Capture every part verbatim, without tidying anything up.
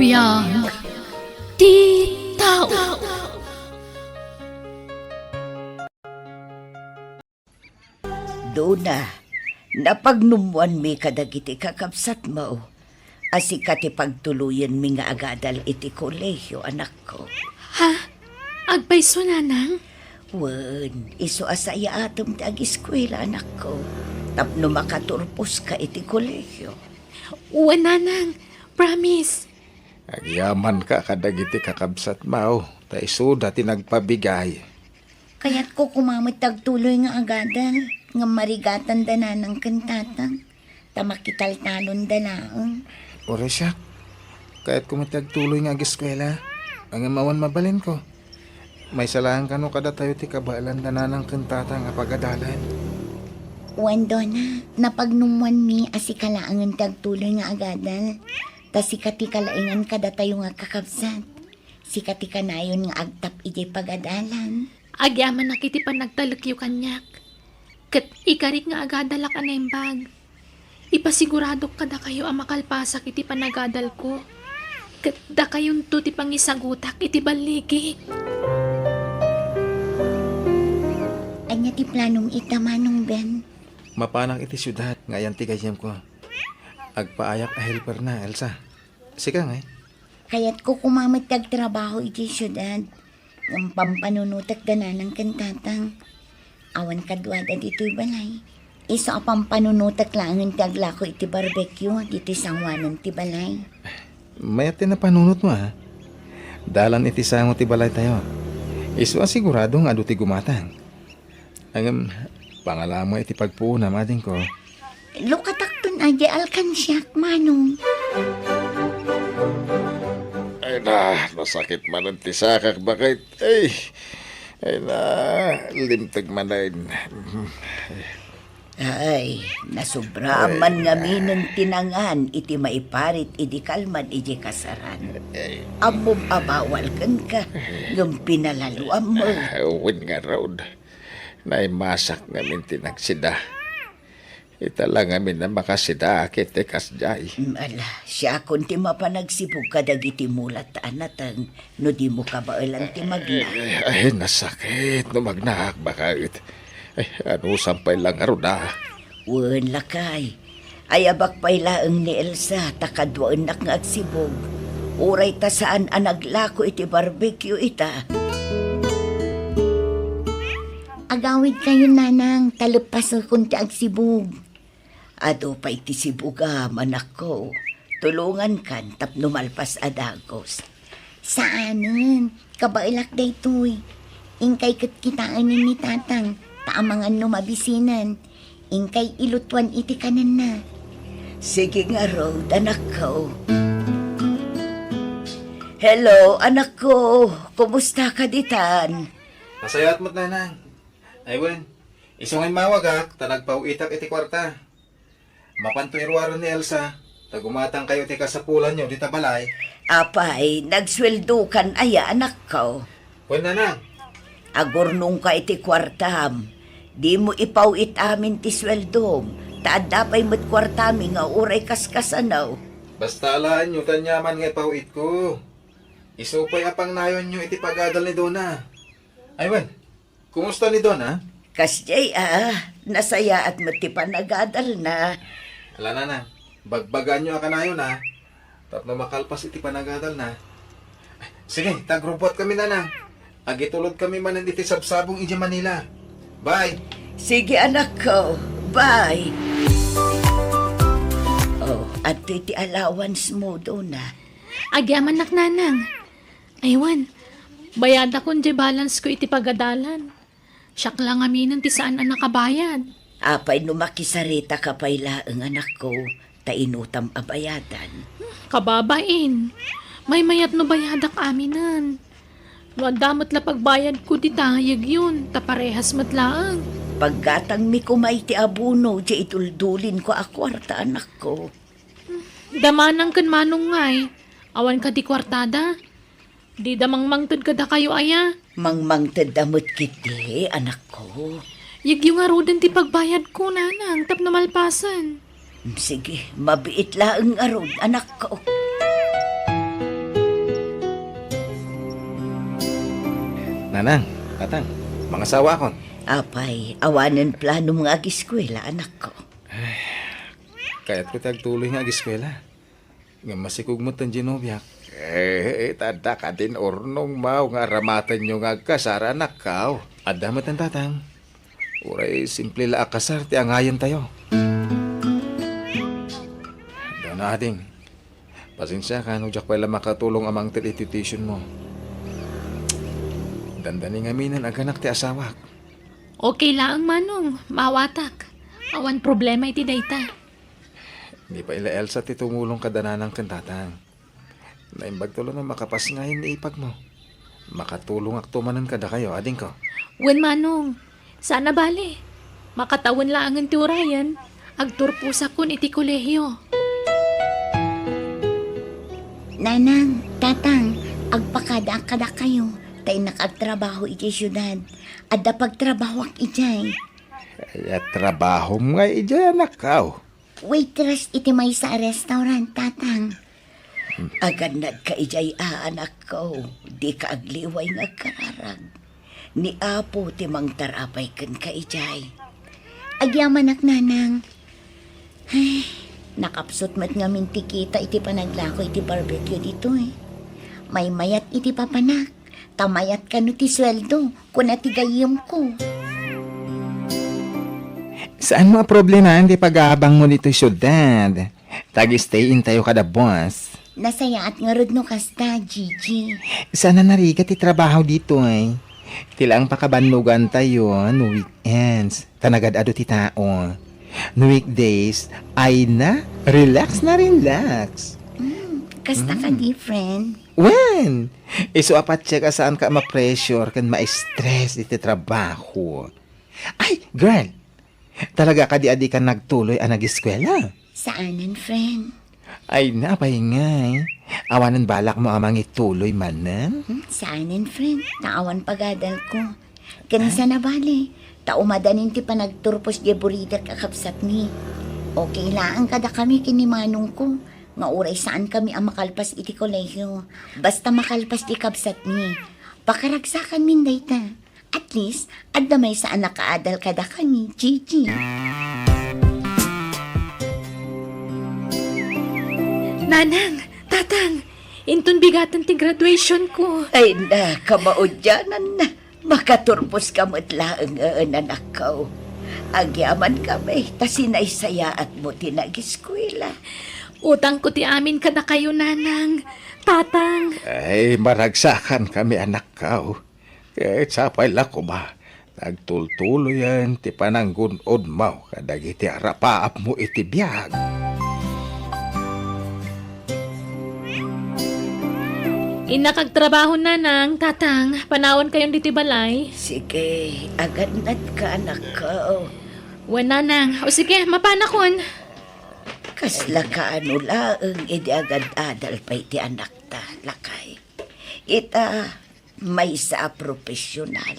Biag ti tao. Dona, napagnummoanmi kadagiti kakabsatmo a sika ti pagtuloyenmi nga agadal iti kolehio, anakko. Ha? Agpayso, nanang? Wen, isu a sayaatem ti agiskuela, anakko, tapno makaturposka iti kolehio. Wen, nanang. Promise. Agyamanka kadagiti kakabsatmo, ta isuda ti nagpabigay. Kayatko koma met ti agtuloy nga agadal, ngem marigatanda nanang ken tatang, ta makitaltalonda laeng. Uray siak, kayatko met ti agtuloy nga ageskuela, ngem awan mabalinko. Maysa laeng kano kadatayo ti kabaelanda nanang ken tatang a pagadalan. Wen, Dona, napagnummoanmi a sika laengen ti agtuloy nga agadal, ta sika ti kalaengan kadatayo nga kakabsat. Sika ti kanayon nga agtap idiay pagadalan. Agyamanak iti panagtalekyo kaniak, ket ikarik nga agadalak a naimbag. Ipasiguradok kadakayo a makalpasak iti panagadalko, ket dakayonto ti pangisagutak iti balligi. Ania ti planom ita, Manong Ben? Mapanak iti siudad nga ayan ti gayyemko. Agpaayak a helperna, Elsa. Sika ngay? Kayatko koma met ti agtrabaho iti siudad. Ngem pampanunotek da nanang ken tatang. Awan kaduada ditoy balay. Isu a pampanunotek laengen ti aglako iti barbecue ditoy sangoanan ti balay. Mayat ti napanunotmo, a. Dalan iti sango ti balaytayo. Isu a sigurado nga adu ti gumatang. Ngem, pangalamo iti pagpuonam, adingko. Lukatakton a di alkansiak, Manong. Ay na, nasakit manen ti sakak, baket. Ay, ay na, limteg manen. Ay, nasubraan man ngaminen ti nangan iti maiparit idi kalman iti kasaran. Ammom a bawal kenka, ngem pinalaluammo. Wen ngarud, naimasak ngamin ti nagsida. Ita la ngamin a makasida ket ti kasdiay. Mm, ala, siakon ti mapan agsibug kadagiti mulat a nateng no dimo kabaelan ti magna. Ay, ay, nasakit no magnaak, baket. Ay, anusam pay la ngarud a. Wen, lakay. Ayabak pay laeng ni Elsa ta kaduaennak nga agsibug. Uray ta saan a naglako iti barbecue ita. Agawidkayon, nanang, ta leppasakon ti agsibug. Adu pay ti sibugam, anakko. Tulongankan tapno malpas a dagus. Saanen, kabaelak daytoy. Inkay ket kitaenen ni tatang, ta amangan no mabisinan. Inkay ilutuan iti kanenna. Sige ngarud, anakko. Hello, anakko. Kumusta ka ditan? Nasayaat met, nanang. Ay wen, isu nga immawagak ta nagpaw-itak iti kuarta. Mapanto iruaren ni Elsa, ta gumatangkayo iti kasapulanyo dita balay. Apay, nagsueldokan aya, anakko? Wen, nanang. Agurnongka iti kuartam. Dimo ipaw-it amin ti sueldom, ta adda pay met kuartami nga uray kaskasano. Basta alaenyo ta aniaman nga ipaw-itko. Isu pay a pangnayonyo iti pagadal ni Dona. Ay wen, kumusta ni Don, a? Kasdiay, a, nasayaat met ti panagadalna. Ala, nanang, bagbagaanyo a kanayon, a, tapno makalpas iti panagadalna. Sige, ta agrubbuatkami, nanang. Agitulodkami manen iti sabsabong idiay Manila. Bye. Sige, anakko. Bye. Oh, adtoy ti allowance mo, Dona. Agyamanak, nanang. Ay wen, bayadakon diay balance ko iti pagadalan. Siak la ngaminen ti saan a nakabayad. Apay no makisarita ka pay laeng, anakko, ta inutam a bayadan. Kababain, maymayat no bayadak aminen. No adda met la pagbayadko dita, yegyon, ta parehas met laeng. Paggatangmi koma iti abono diay ituldulinko a kuarta, anakko. Damanang ken manong ngay, awan kadi kuartada? Dida mangmangted kadakayo aya? Mangmangtedda met ketdi, anakko. Yegyo ngaruden ti pagbayadko, nanang, tapno malpasen. Sige, mabiit laeng ngarud, anakko. Nang, Tatang, mangasawakon. Apay, awanen planom nga agiskwela, anakko? Kayatko ti agtuloy nga agiskwela. Ngem masikog met ti nobiak. Eh, adda kadin urnongmo nga aramatenyo nga agkasar, anakko? Adda met, Tatang. Uray simple la a kasar ti angayentayo. Dana, ading. Pasensiakan no diak pay la makatulong a mangted iti tuitionmo. Dandani ngaminen aganak ti asawak. Okay laeng, Manong. Maawatak. Awan problema iti dayta. Ni pay la Elsa ti tumulong kada nanang ken tatang. Naimbagto la no makapasngayam ni ipagmo. Makatulongakto manen kadakayo, adingko. Wen, Manong. Saan a bale. Makatawen laengen ti urayen, agturposakon iti kolehio. Nanang, tatang, agpakadaak kadakayo, ta innak agtrabaho iti siudad. Adda pagtrabahoak idiay. Ay, a trabahom nga idiay, anakko? Waitress iti maysa a restaurant, tatang. Agannadka idiay a, anakko, dika agliway nga agkararag. Ni Apo ti mangtarapay kenka idiay. Agyamanak, nanang. Ay, nakapsut met ngamin ti kita iti panaglako iti barbecue ditoy. Maymayat iti papanak. Ta mayat kano ti sueldo, kuna ti gayyemko. Saanmo a problemaen ti pag-aabangmo ditoy siudad? Tag-stay-in tayo kada boss. Nasayaat ngarud no kasta, Gigi. Saan a narigat ti trabaho ditoy? Ti laeng pakabannogan tayo no weekends. Ta nagad-adu ti tao. No weekdays, ay na, relax na relax. Mm, kasta ka, mm, different. Wen, isu a patse ka, saanka ma-pressure ken ma-stress iti trabaho. Ay, girl! Talaga kadi a dika nagtuloy a nageskuela? Saanen, friend. Ay, apay ngay. Awanen balakmo a mangituloy manen? Hmm, saanen, friend. Ta awan pagadalko. Ken, ah? Saan a bale, ta umadanin ti panagturpos diay buridak a kabsatmi. Okay laeng kadakami ken ni manongko, nga uray saankami a makalpas iti kolehio, basta makalpas ti kabsatmi. Pakaragsakanmin dayta. At least, adda maysa a nakaadal kadakami, Gigi. Nanang, tatang, inton bigaten ti graduation ko. Ay, na, kamaudianan na. Makaturposka met laeng, eh, anakko. Agyamankami, ta sinaysayaatmo ti nageskuela. Utangko ti amin kadakayo, nanang, tatang. Ay, maragsakankami, anakko. Ket sapay la koma, nagtultuloyen ti pananggun-odmo kadagiti arapaapmo iti biag. Innak agtrabaho, nanang, tatang, panawankayon ditoy balay. Sige, agannadka, anakko. Wen, nanang. O sige, mapanakon. Kasla kaano laeng idi agad-adal pay ti anakta, lakay. Ita, maysa a profesional.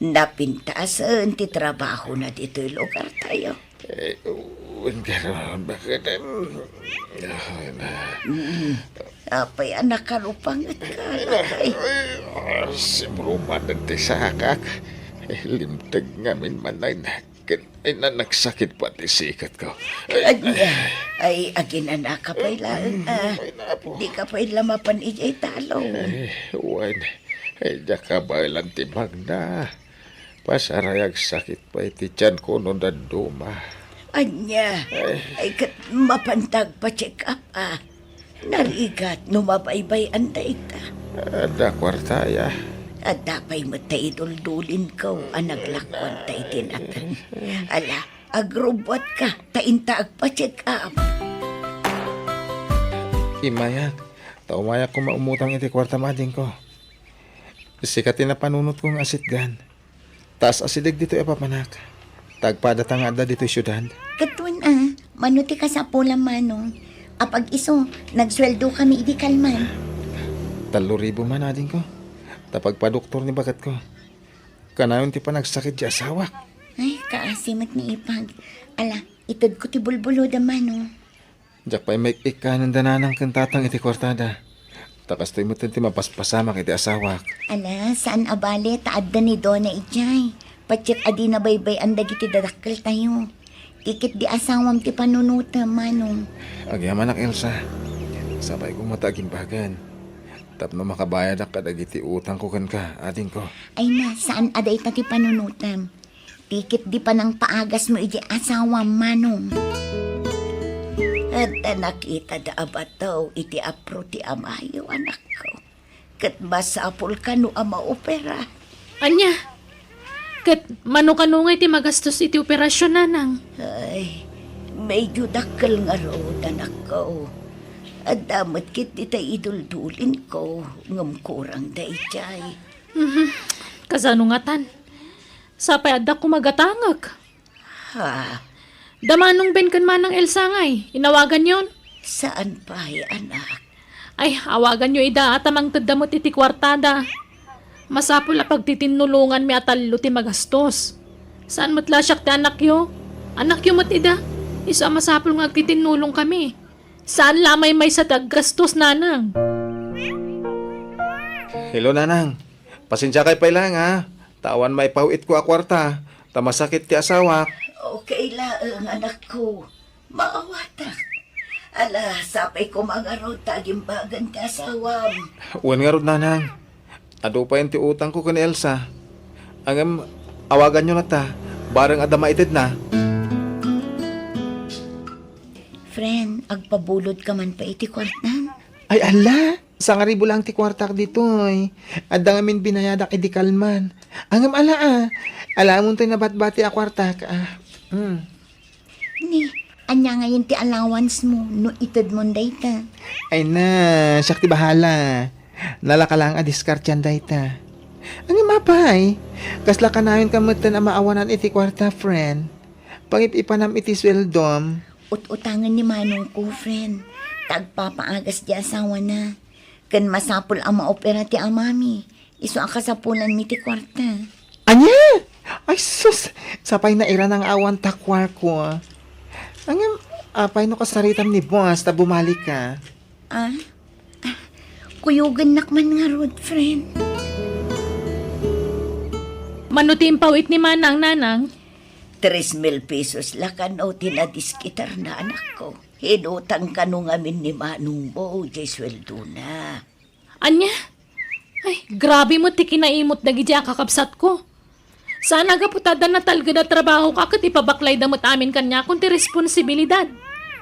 Napintasen ti trabahona ditoy lugartayo. Eh, wen, garo, bakit, em, ah, na. Mm. Apay a nakarupangetka, lakay? Ay, ah, simrumanen ti sakak. Eh, limteg ngamin man ay na. Ket ay, na, nagsakit pay ti sikatko. Ay, ania? Ay, aginanaka pay laeng, ah. Ay, napo. Dika pay la mapan idiay talong. Ay, wen. Ay, diak kabaelan ti magna. Pasaray agsakit pay ti tianko no dadduma. Ania? Ay. Ay, ket mapanta agpa-check up, ah. Narigat no mabaybay-an dayta. Adda kuarta, ya. Adda pay met ta iduldulinko a naglakuanta iti nateng. Ala, agrubbuatka, ta inta agpa-check up. Immayak, ta umayak koma umutang iti kuartam, adingko. Sika ti napanunotko nga asitgan. Taas asideg ditoy a papanak. Ta agpadata nga adda ditoy siudad. Ket wen a, mano ti kasapulam, manong? Apag-isu, nagsueldokami idi kalman. Tallo ribu man, adingko. Ta pagpadoktor ni baketko. Kanayon ti panagsakit ti asawak. Ay, kaasi met ni ipag. Ala, itedko ti bulbulodam, manong. Diak pay maik-ikkanen da nanang ken tatang iti kuartada. Ta kastoy met ti mapaspasamak iti asawak. Ala, saan a bale ta adda ni Dona idiay. Patiek a dina baybay-an dagiti dadakkeltayo. Ti ketdi asawam ti panunotem, Manong. Agyamanak, Elsa. Sapay koma ta agimbagan. Tapno makabayadak kadagiti utangko kenka, adingko. Ay na, saan a dayta ti panunotem. Ti ketdi panangpaagasmo iti asawam, Manong. Adda nakitada a bato iti apro ti amayo, anakko. Ket masapul kano a maopera. Ania? Ket mano-kano ngay ti magastos iti operasyon, nanang? Ay, medyo dakkel ngarud, anakko. Adda met ketdi tay iduldulinko, ngem kurang daydiay. Mhm. Kasano ngatan? Sapay adda koma gatangek. Ha? Da Manong Ben ken Manang Elsa ngay, inawaganyon? Saan pay, anak? Ay, awaganyo ida a ta mangtedda met iti kuartada. Masapul a pagtitinnulonganmi a tallo ti magastos. Saan met la siak ti anakyo? Anakyo met ida. Isu a masapul nga agtitinnulongkami. Saan la a maymaysa ti aggastos, nanang. Hello, nanang. Pasensiakay pay laeng, ha? Ta awan maipaw-itko a kuarta, ta masakit ti asawak. Okay laeng, anakko. Maawatak. Ala, sapay koma ngarud ta agimbagan ti asawam. Wen ngarud, nanang. Adu payen ti utangko ken ni Elsa. Ngem, awaganyo latta, bareng adda maitedna. Friend, agpabulodka man pay iti kuartam? Ay, ala! Sangaribu laeng ti kuartak ditoy. Adda ngamin binayadak idi kalman. Ngem ala, ah. Alaem toy nabatbati a kuartak, ah. Hmm. Ni, ania ngayen ti allowance mo no itedmon dayta? Ay na, siak ti bahala. Nalaka laeng a diskartean dayta. Ngem apay, kasla kanayon ka metten a maawanan iti kuarta, friend. Pangip-ipanam iti sueldom. Ut-utangen ni manongko, friend. Ta agpapaagas ti asawana. Ken masapul a maopera ti amami. Isu a kasapulanmi ti kuarta. Ania? Ay sus! Sapay nairana nga awan ta kuarko. Ngem, apay no kasaritam ni boss ta bumalik ka? Ah? Ah, kuyogennak man ngarud, friend. Mano ti impaw-it ni manang, nanang? Tres mil pesos la kano ti nadiskitarna, anakko. Inutang kano ngamin ni manongmo ti sueldona. Ania? Ay, grabe met ti kinaimot dagiti a kakabsatko. Saan a gapu ta adda natalged a trabaho ka ket ipabaklayda met amin kaniakon ti responsibilidad.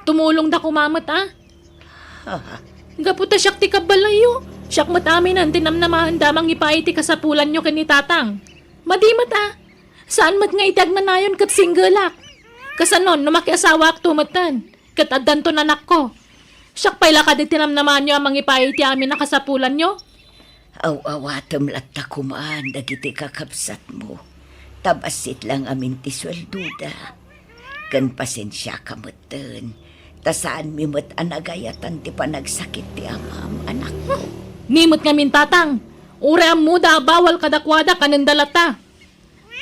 Tumulongda koma met, a. Gapu ta siak ti kabbalayyo, siak met aminen ti namnamaenda a mangipaay ti kasapulanyo ken ni Tatang. Madi met, a. Saan met nga iti agnanayon ket singgelak. Kasanon, no makiasawaakto metten, ket addanton anakko. Siak pay la kadi ti namnamaanyo a mangipaay iti amin a kasapulanyo? Aw-awatem latta koman dagiti kakabsatmo, ta bassit la ngamin ti sueldoda. Ken pasensiaka metten, ta saanmi met a nagayatan ti panagsakit ti amam, anakko. Ni met ngamin, Tatang, uray ammoda a bawal kadakuada, kanenda latta.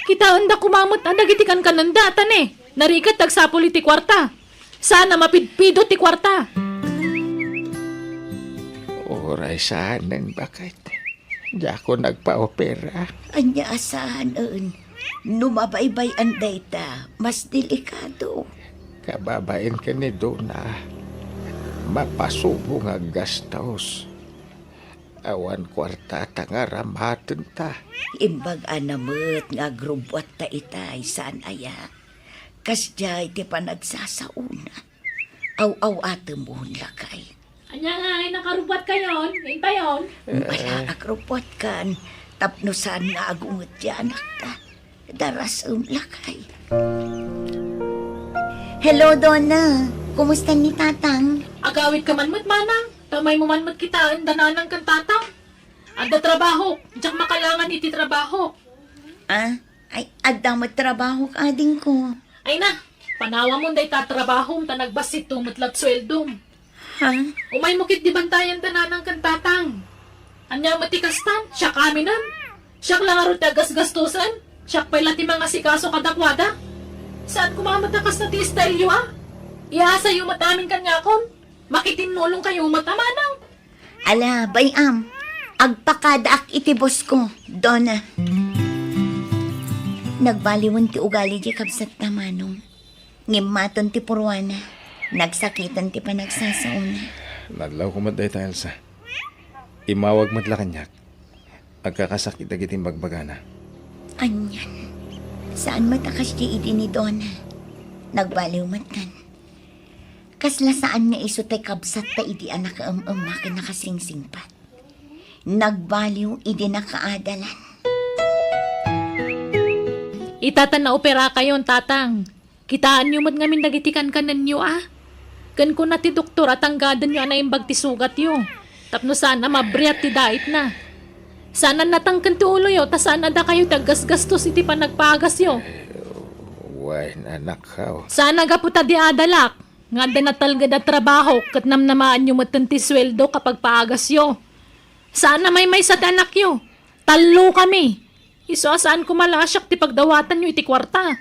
Kitaenda koma met a dagiti kankanenda, ta ne, narigat ti agsapul iti kuarta. Saan a mapidpidot ti kuarta. Uray saanen, baket. Diakon agpaopera. Ania a saanen? No mabaybay-an dayta, mas delikado. Kababain ken ni Dona, mapasubo nga aggastos. Awan kuarta ta nga aramatenta. Imbag-ana met nga agrubbuatta itay, saan aya? Kasdiay ti panagsasaona. Aw-awatemon, lakay. Ania nga, ay nakarubbuatkayon? Intayon? Ala, agrubbuatkan. Tapno saan nga agunget ti anakta. Darasem, lakay. Hello, Dona. Kumusta ni Tatang? Agawidka man met, manang. Ta umaymo man met kitaen da nanang ken tatang. Adda trabahok, diak makalangan iti trabahok. Ah, ay, adda met trabahok, adingko. Ay na, panawamon dayta trabahom ta nagbassit to met lat sueldom. Ha? Umaymo ketdi bantayan da nanang ken tatang. Ania met ti kastan? Siak aminen? Siak la ngarud ti agasgastosen? Siak pay la ti mangasikaso kadakuada? Saan koma met a kasta ti style yo, a? Iyasayo met amin kaniakon? Makitinnulongkayo met a manang? Ala, bay-am, agpakadaak iti bosko, Dona. Nagbaliwen ti ugali diay kabsatta, Manong. Ngem maton ti purwana, nagsakiten ti panagsasaona. Nadlawko met dayta, Elsa. Immawag met la kaniak. Agkakasakit dagiti imbagbagana. Anian, saan met a kasdi idi ni Dona. Nagbaliw met kan. Kasla saan nga isu ti kabsatta idi a nakaem-emma ken nakasingsingpat. Nagbaliw idi nakaadalan. Ita ta naoperakayon, Tatang. Kitaenyo met ngamin dagiti kankanenyo a. Ken kuna ti doktor a tanggadenyo a naimbag ti sugatyo, tapno saan a mabriat ti daitna. Saan a natangken ti uloyo, ta saan a dakayo ti aggasgastos iti panagpaagasyo. Wen, anakko. Saan a gapu ta di adalak, nga adda natalged a trabaho, ket namnamaanyo metten ti sueldo kapag paagasyo. Saan a maymaysa ti anakyo. Tallo kami. Isu a saan koma la a siak ti pagdawatanyo iti kuarta.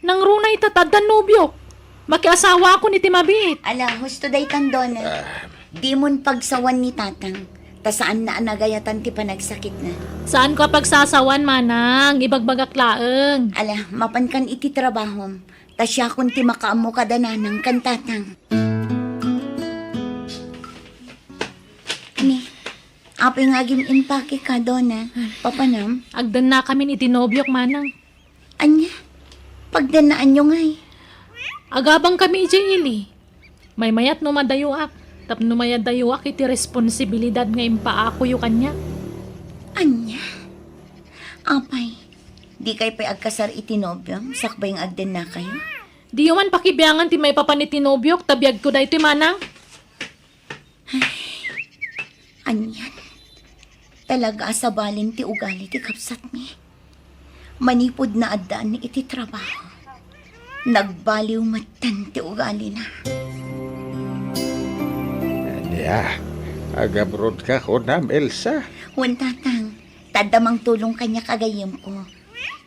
Nangruna ita ta adda nobiok. Makiasawakon iti mabiit. Ala, husto daytan, Dona. Ah. Dimon pagsawan ni Tatang, ta saanna a nagayatan ti panagsakitna. Saanko a pagsasawan, Manang. Ibagbagak laeng. Ala, mapankan iti trabahom, ta siakon ti makaammo kada Nanang ken Tatang. Ni, apay nga agim-impake ka, Dona? Papanam? Agdennakamin iti nobiok, Manang. Ania? Pagdennaanyo ngay? Agabangkami idiay ili. Maymayat no madayoak, tapno mayadayoak iti responsibilidad nga impaakoyo kaniak. Ania? Apay, dikay pay agkasar iti nobiom sakbay nga agdennakayo? Diyo man pakibiangan ti maipapan iti nobiok, ta biagko daytoy, Manang. Ay, anian? Talaga a sabali ti ugali ti kabsatmi. Manipud naaddaan iti trabaho, nagbaliw metten ti ugalina. Ania? Agabrodka kunam, Elsa? Wen, Tatang. Ta adda mangtulong kaniak a gayyemko.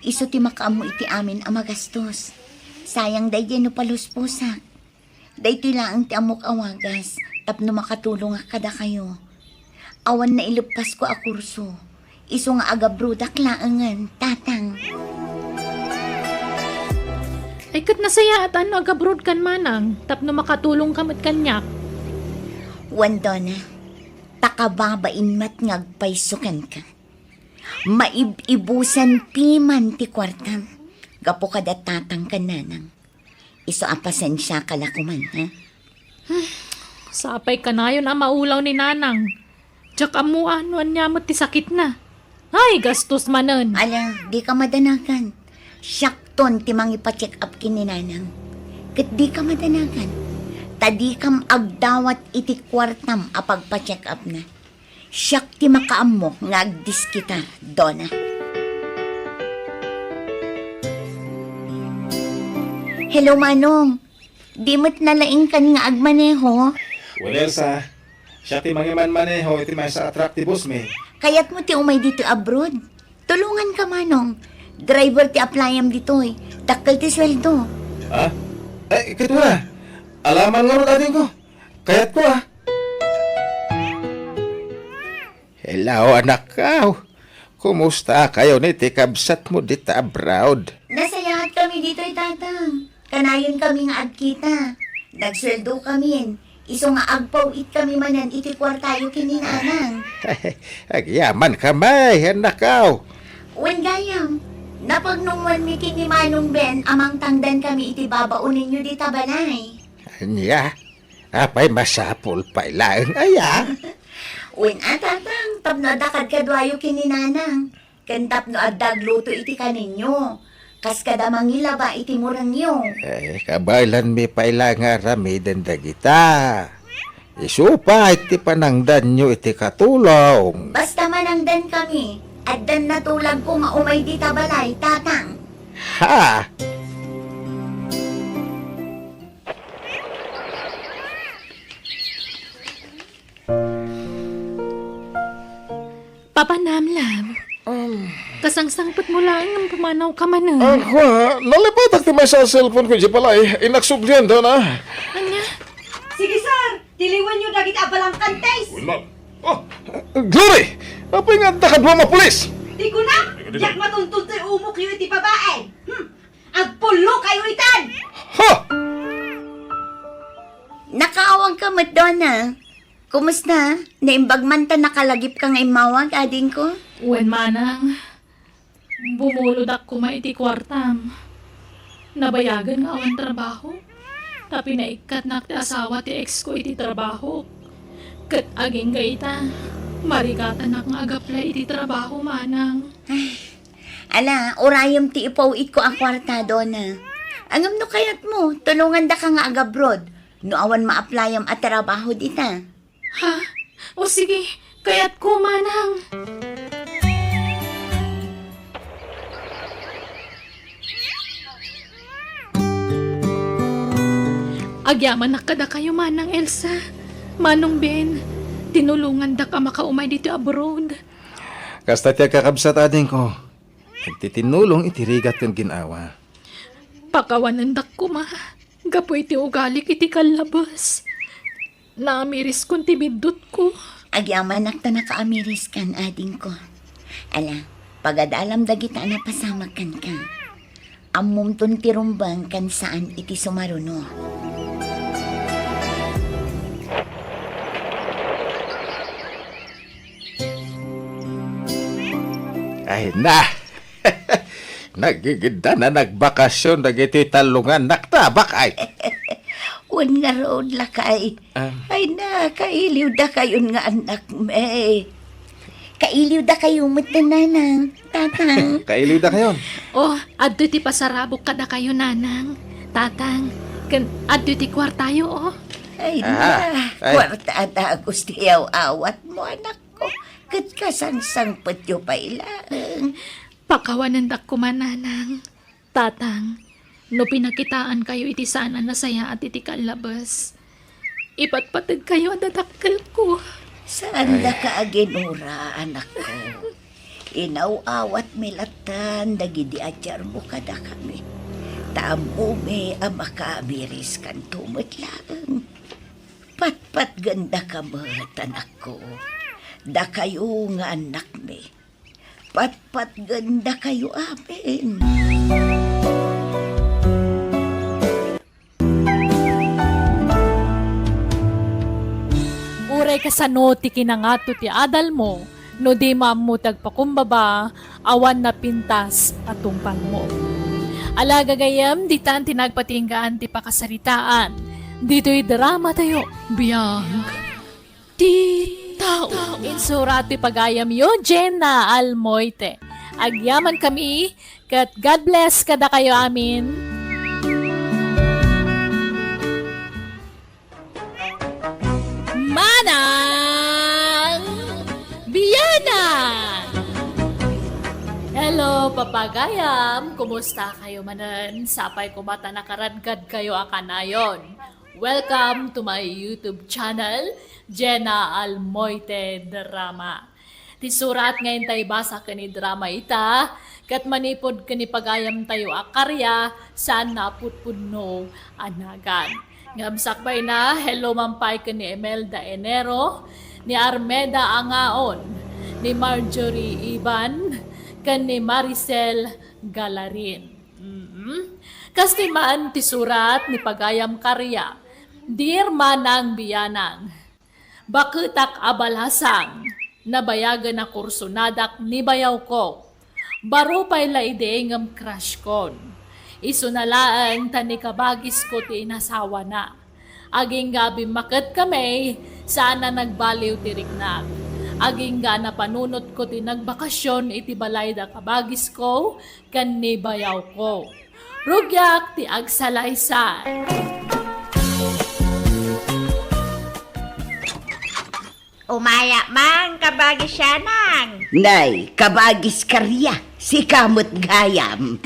Isu ti makaammo iti amin a magastos. Sayang daydiay no palusposak. Daytoy laeng ti ammok a wagas tapno makatulongak kadakayo. Awan naileppasko a kurso. Isu nga agabrodak laengen, Tatang. Ay, ket nasayaat a no agabrodkan, Manang, tapno makatulongka met kaniak. Wen, Dona, ta kababain met nga agpayso kenka. Maib-ibusen piman ti kuartam gapu kada Tatang ken Nanang. Isu a pasensiaka la koman, ha? Sapay kanayon a maulaw ni Nanang. Diak ammo a no ania met ti sakitna. Ay, gastos manen. Ala, dika madanagan. Siakton ti mangipa-check up ken ni Nanang. Ket dika madanagan. Ta dikam agdawat iti kuartam a pagpa-check up na. Siak ti makaammo nga agdiskitar, Dona. Hello, Manong. Di met nalaingkan nga agmaneho? Wen, Elsa, siak ti mangimanmaneho iti maysa a truck ti boss mi. Kayatmo ti umay ditoy abroad? Tulonganka, Manong. Driver ti applyam ditoy. Dakkel ti sueldo. Ha? Eh, ket wala. Alaman ngarud, adingko. Kayatko, a. Hello, anakko. Kumusta kayo ni ti kabsatmo dita abroad? Nasayaat kami ditoy, Tatang. Kanayon kami nga agkita. Nagsueldo kami. Isu nga agpaw-it kami manen iti kuartayo ken ni Nanang. Agyaman kami, anakko. Wen gayam, napagnongwanmi ken ni Manong Ben a mangtangdan kami iti babaoninyo dita balay. Ania? Apay masapul pay laeng aya? Wen a, Tatang, tapno adda kadkaduayo ken ni Nanang, ken tapno adda agluto iti kaninyo, kas kada mangilaba iti murengyo. Eh, kabaelanmi pay la nga aramiden dagita. Isu pay ti panangdanyo iti katulong. Basta manangdan kami, addan natulagko nga umay dita balay, Tatang. Ha! Papa Namlam. Um. Kasangsangpetmo laeng nga pumanawka manen. Ako, ha? Nalipatak ti maysa a cellphone ko idiay balay. Innak sublian, Dona. Ania? Sige, sir. Tiliwenyo dagiti abalangkantes. Wen, ma'am. Oh, Glory! Apay nga adda kaduam a pulis? Di ko na! Diak matuntun toy umokyo iti babae! Hmm! Agpullo kayo itan! Ha? Nakaawagka met, Donna. Kumusta? Naimbag man ta nakalagipka nga immawag, adingko? Wen, manang. Bumulodak koma iti kuartam. Nabayagen nga awan trabaho. Ta pinaikkatnak ti asawa ti ex ko iti trabaho. Ket agingga ita, marigatanak nga agaplay iti trabaho, manang. Ala, urayem ti ipaw-itko a kuarta, Donna. Ngem no kayatmo, tulongandaka nga agabroad no awan ma-applyam a trabaho dita. Ha? O sige, kayatko, manang. Agyamanak kadakayo, Manang Elsa, Manong Ben, tinulongandak a makaumay ditoy abroad. Kasta ti agkakabsat, adingko. Agtitinulong iti rigat ken gin-awa. Pakawanendak koma, gapu iti ugalik iti kallabes. Naamiriskon ti biddutko. Agyamanak ta nakaamiriskan, adingko. Ala, pagadalam dagita a napasamak kenka. Ammomton ti rumbeng ken saan iti sumaruno. Ay na! Nagigiddan a nagbakasyon dagiti talongannak ta, bakay. Wen ngarud, lakay. Ah. Ay na, kailiwdakayon nga annakmi. Kailiwdakayo met, nanang, tatang. Kailiwdakayon. Oh, adtoy ti pasarabok kadakayo, nanang, tatang. Ken adtoy ti kuartayo, oh. Ay na, ay. Kuarta a dagus ti aw-awatmo, anakko. Ket kasangsangpetyo pay laeng. Pakawanendak koma, nanang. Tatang, no pinakitaankayo iti saan a nasayaat iti kallabes, ipatpategkayo a dadakkelko. Saandaka a ginura, anakko. Inaw-awatmi lattan dagidi atiarmo kadakami. Ta ammomi a makaamiriskanto met laeng. Patpatgendaka met, anakko. Dakayo nga annakmi. Patpatgendakayo amin. Uray kasano ti kinangato ti adalmo, no dimo ammo ti agpakumbaba, awan napintas a tungpalmo. Ala, gagayyem, ditan ti nagpatinggaan ti pakasaritaan. Ditoy dramatayo, Biag ti Tao. Insurat ti pagayamyo, Jenna Almoite. Agyamankami, ket God bless kadakayo amin. Manang Bianang! Hello, papagayam! Kumusta kayo manen? Sapay ko ba ta nakaradgad kayo a kanayon? Welcome to my YouTube channel, Jenna Almoite Drama. Ti surat nga intay basa ken idrama ita, ket manipud ken ipagayamtayo a karya, saan a pudpudno a nagan. Ngem sakbay na, hello man pay ken ni Imelda Enero, ni Armeda Angaon, ni Marjorie Iban, ken ni Maricel Galarin. Mm. Kastoy man ti surat ni pagayam karya, Dear Manang Bianang, baketak a balasang, nabayagen a kursonadak ni bayawko. Baro pay la idi ngem crush kon. Isuna laeng ta ni kabagisko ti inasawana. Agingga a bimmaket kami, saan a nagbaliw ti riknak. Agingga a napanunotko ti nagbakasyon iti balay da kabagisko ken ni bayawko. Rugiak ti agsalaysay. Umaya man, kabagis Yanang. Nay, kabagis Karya, sika met gayam.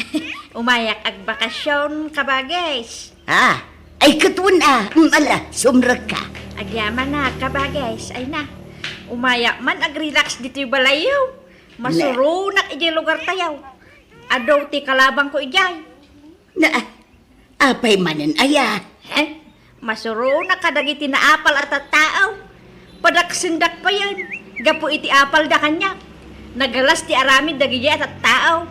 Umayak agbakasyon, kabagis. Ah, ay, katuen a, mm, ala, sumrekka. Agyaman na, kabagis, ay na. Umaya man, agrelax ditoy balayyo. Masuronak idiay lugartayo. Adu ti kalabangko idiay. Na, apay manen aya? Eh, masuronak kadagiti naapal a tattao. Padaksendak Ayan, gapu iti apalda kaniak, nagalas ti aramid dagiti a tattao.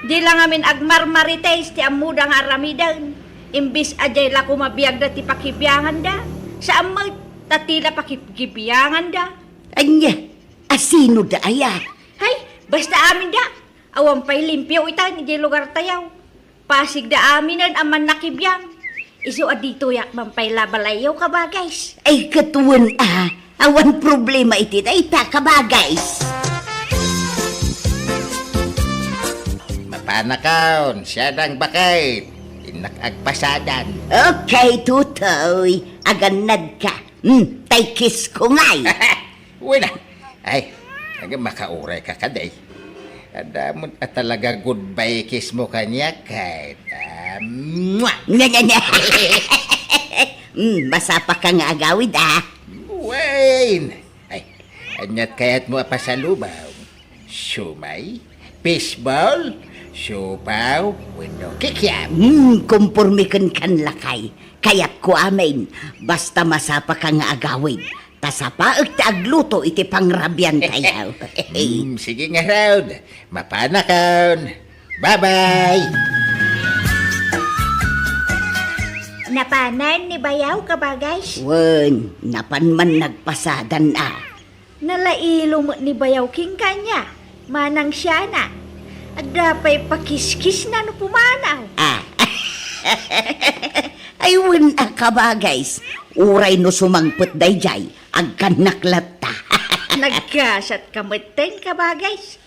Di la ngamin agmarmarites ti ammoda nga aramiden. Imbes a diay la koma biagda ti pakibianganda, saan met ta ti la pakibianganda. Ania? Asino da aya? Hay, basta aminda. Awan pay limpio itan idiay lugartayo. Pasigda aminen a mannakibiang. Isu a ditoyak man pay la balayyo, kabagays. Ay, ket wen a, awan problema iti dayta, kabagays. Mapanakon, siadang baket. Innak agpasadan. Okay, Tutoy. Agannadka. Hmm, tay kiss ko ngay. Wala. Ay, aga makauray ka kadi. Adda met a talaga goodbye kiss mo kaniak, kay, ah, mwah! Nya, nya, nya. Mm, masapa ka nga agawid, ah. Wen! Ay, aniat kayat mo a pasalubong? Siomay? Fishball? Siopaw? Wenno kikiam? Mm, komporme ken kan lakay. Kayat ko amin. Basta masapa ka nga agawid. Ta sapaek ti agluto iti pangrabian tayo. Hmm, sige ngarud. Mapanakon. Bye-bye. Napanan ni bayaw, kabagays? Wen, napan man nagpasadan a. Nalailo met ni bayaw ken kaniak, manang siana. Adda pay pakiskisna no pumanaw. Ah. Ay, wen a, kabagays. Uray no sumangpet daydiay, agkannak latta. Nagkasat ka metten, kabagays.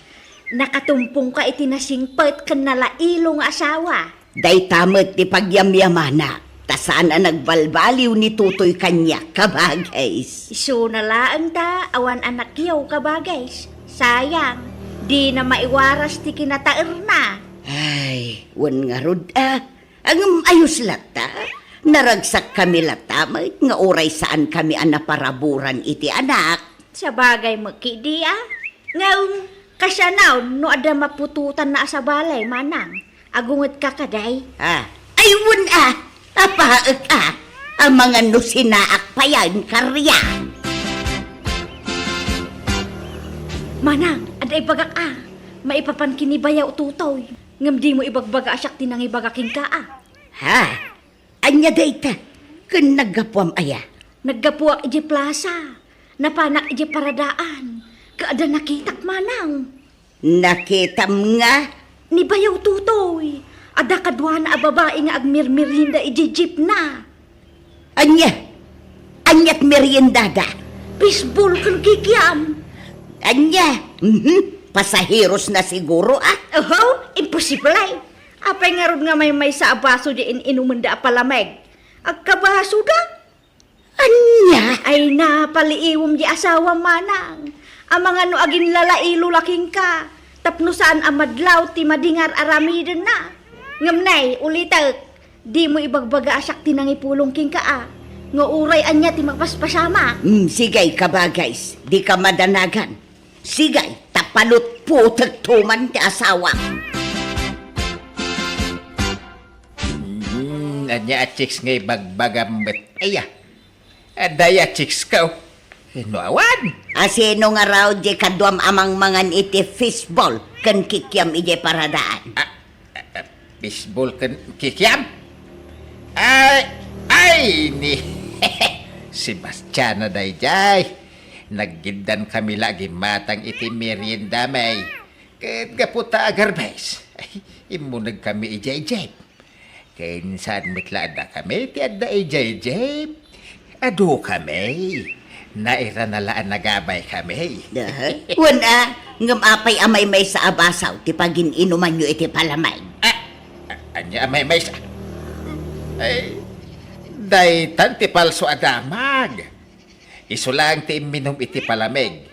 Nakatumpong ka iti nasingpet ken nalailo nga asawa. Dayta met ti pagyamyamanak, ta saan a nagbalbaliw ni Tutoy kaniak, kabagays. Isuna laeng ta awan anakyo, kabagays. Sayang, dina maiwaras ti kinataerna. Ay, wen ngarud a. Ngem ayos latta. Naragsakkami latta met nga uray saankami a naparaburan iti anak. Sabagay met ketdi a. Ngem, kasano no adda maputotanna a sabali, manang? Agungetka kadi? Ah. Ay, wen a. Apaek a. Amangan no sinaak payen, karian. Manang, adda ibagak a. Maipapan ken ni bayaw Tutoy. Ngem dimo ibagbaga a siak ti nangibaga kenka a. Ha? Ania dayta? Ken naggapuam aya? Naggapuak idiay plasa. Napanak idiay paradaan. Ket adda nakitak, manang. Nakitam nga? Ni bayaw Tutoy. Adda kaduana a babai nga agmirmerienda idiay jeepna. Ania? Aniat meriendada? Fishball ken kikiam. Ania? Mhm. Pasaheros na siguro, ah. Oho, imposible. Apay ngarud nga maymaysa a baso di in-inumenda a palamig? Agkabasoda? Ania? Ay, napaliiwem di asawam, manang. Amangan no aginlalailo la kenka, tapno saan a madlaw ti madingar aramidenna. Ngem nay, ulitek, dimo ibagbaga a siak ti nangipulong kenka a, nga uray ania ti mapaspasamak. Mm, sige, kabagays, dika madanagan. Sige, ta palutputekto man ti asawam. Mm, ania a chicks nga ibagbagam met? Aya, adda aya chicks ka, o? No awan? A, sino ngarud di kaduam a mangmangan iti fishball ken kikiam idiay paradaan? Ah, ah, ah, fishball ken kikiam? Ay, ay, ni Sebastiana daydiay. Naggiddankami la agimmatang iti meriendami. Ket gapu ta agarbes, ay, immunegkami idiay jeep. Ken saan met la a dakami ti adda idiay jeep. Adukami. Nairana la a nagabaykami. Aha. Wen a, ngem apay a maymaysa a baso ti pagin-inumanyo iti palamig? Ah, a-, ania a maymaysa? Ay, daytan ti palso a damag. Isu laeng ti imminum iti palamig.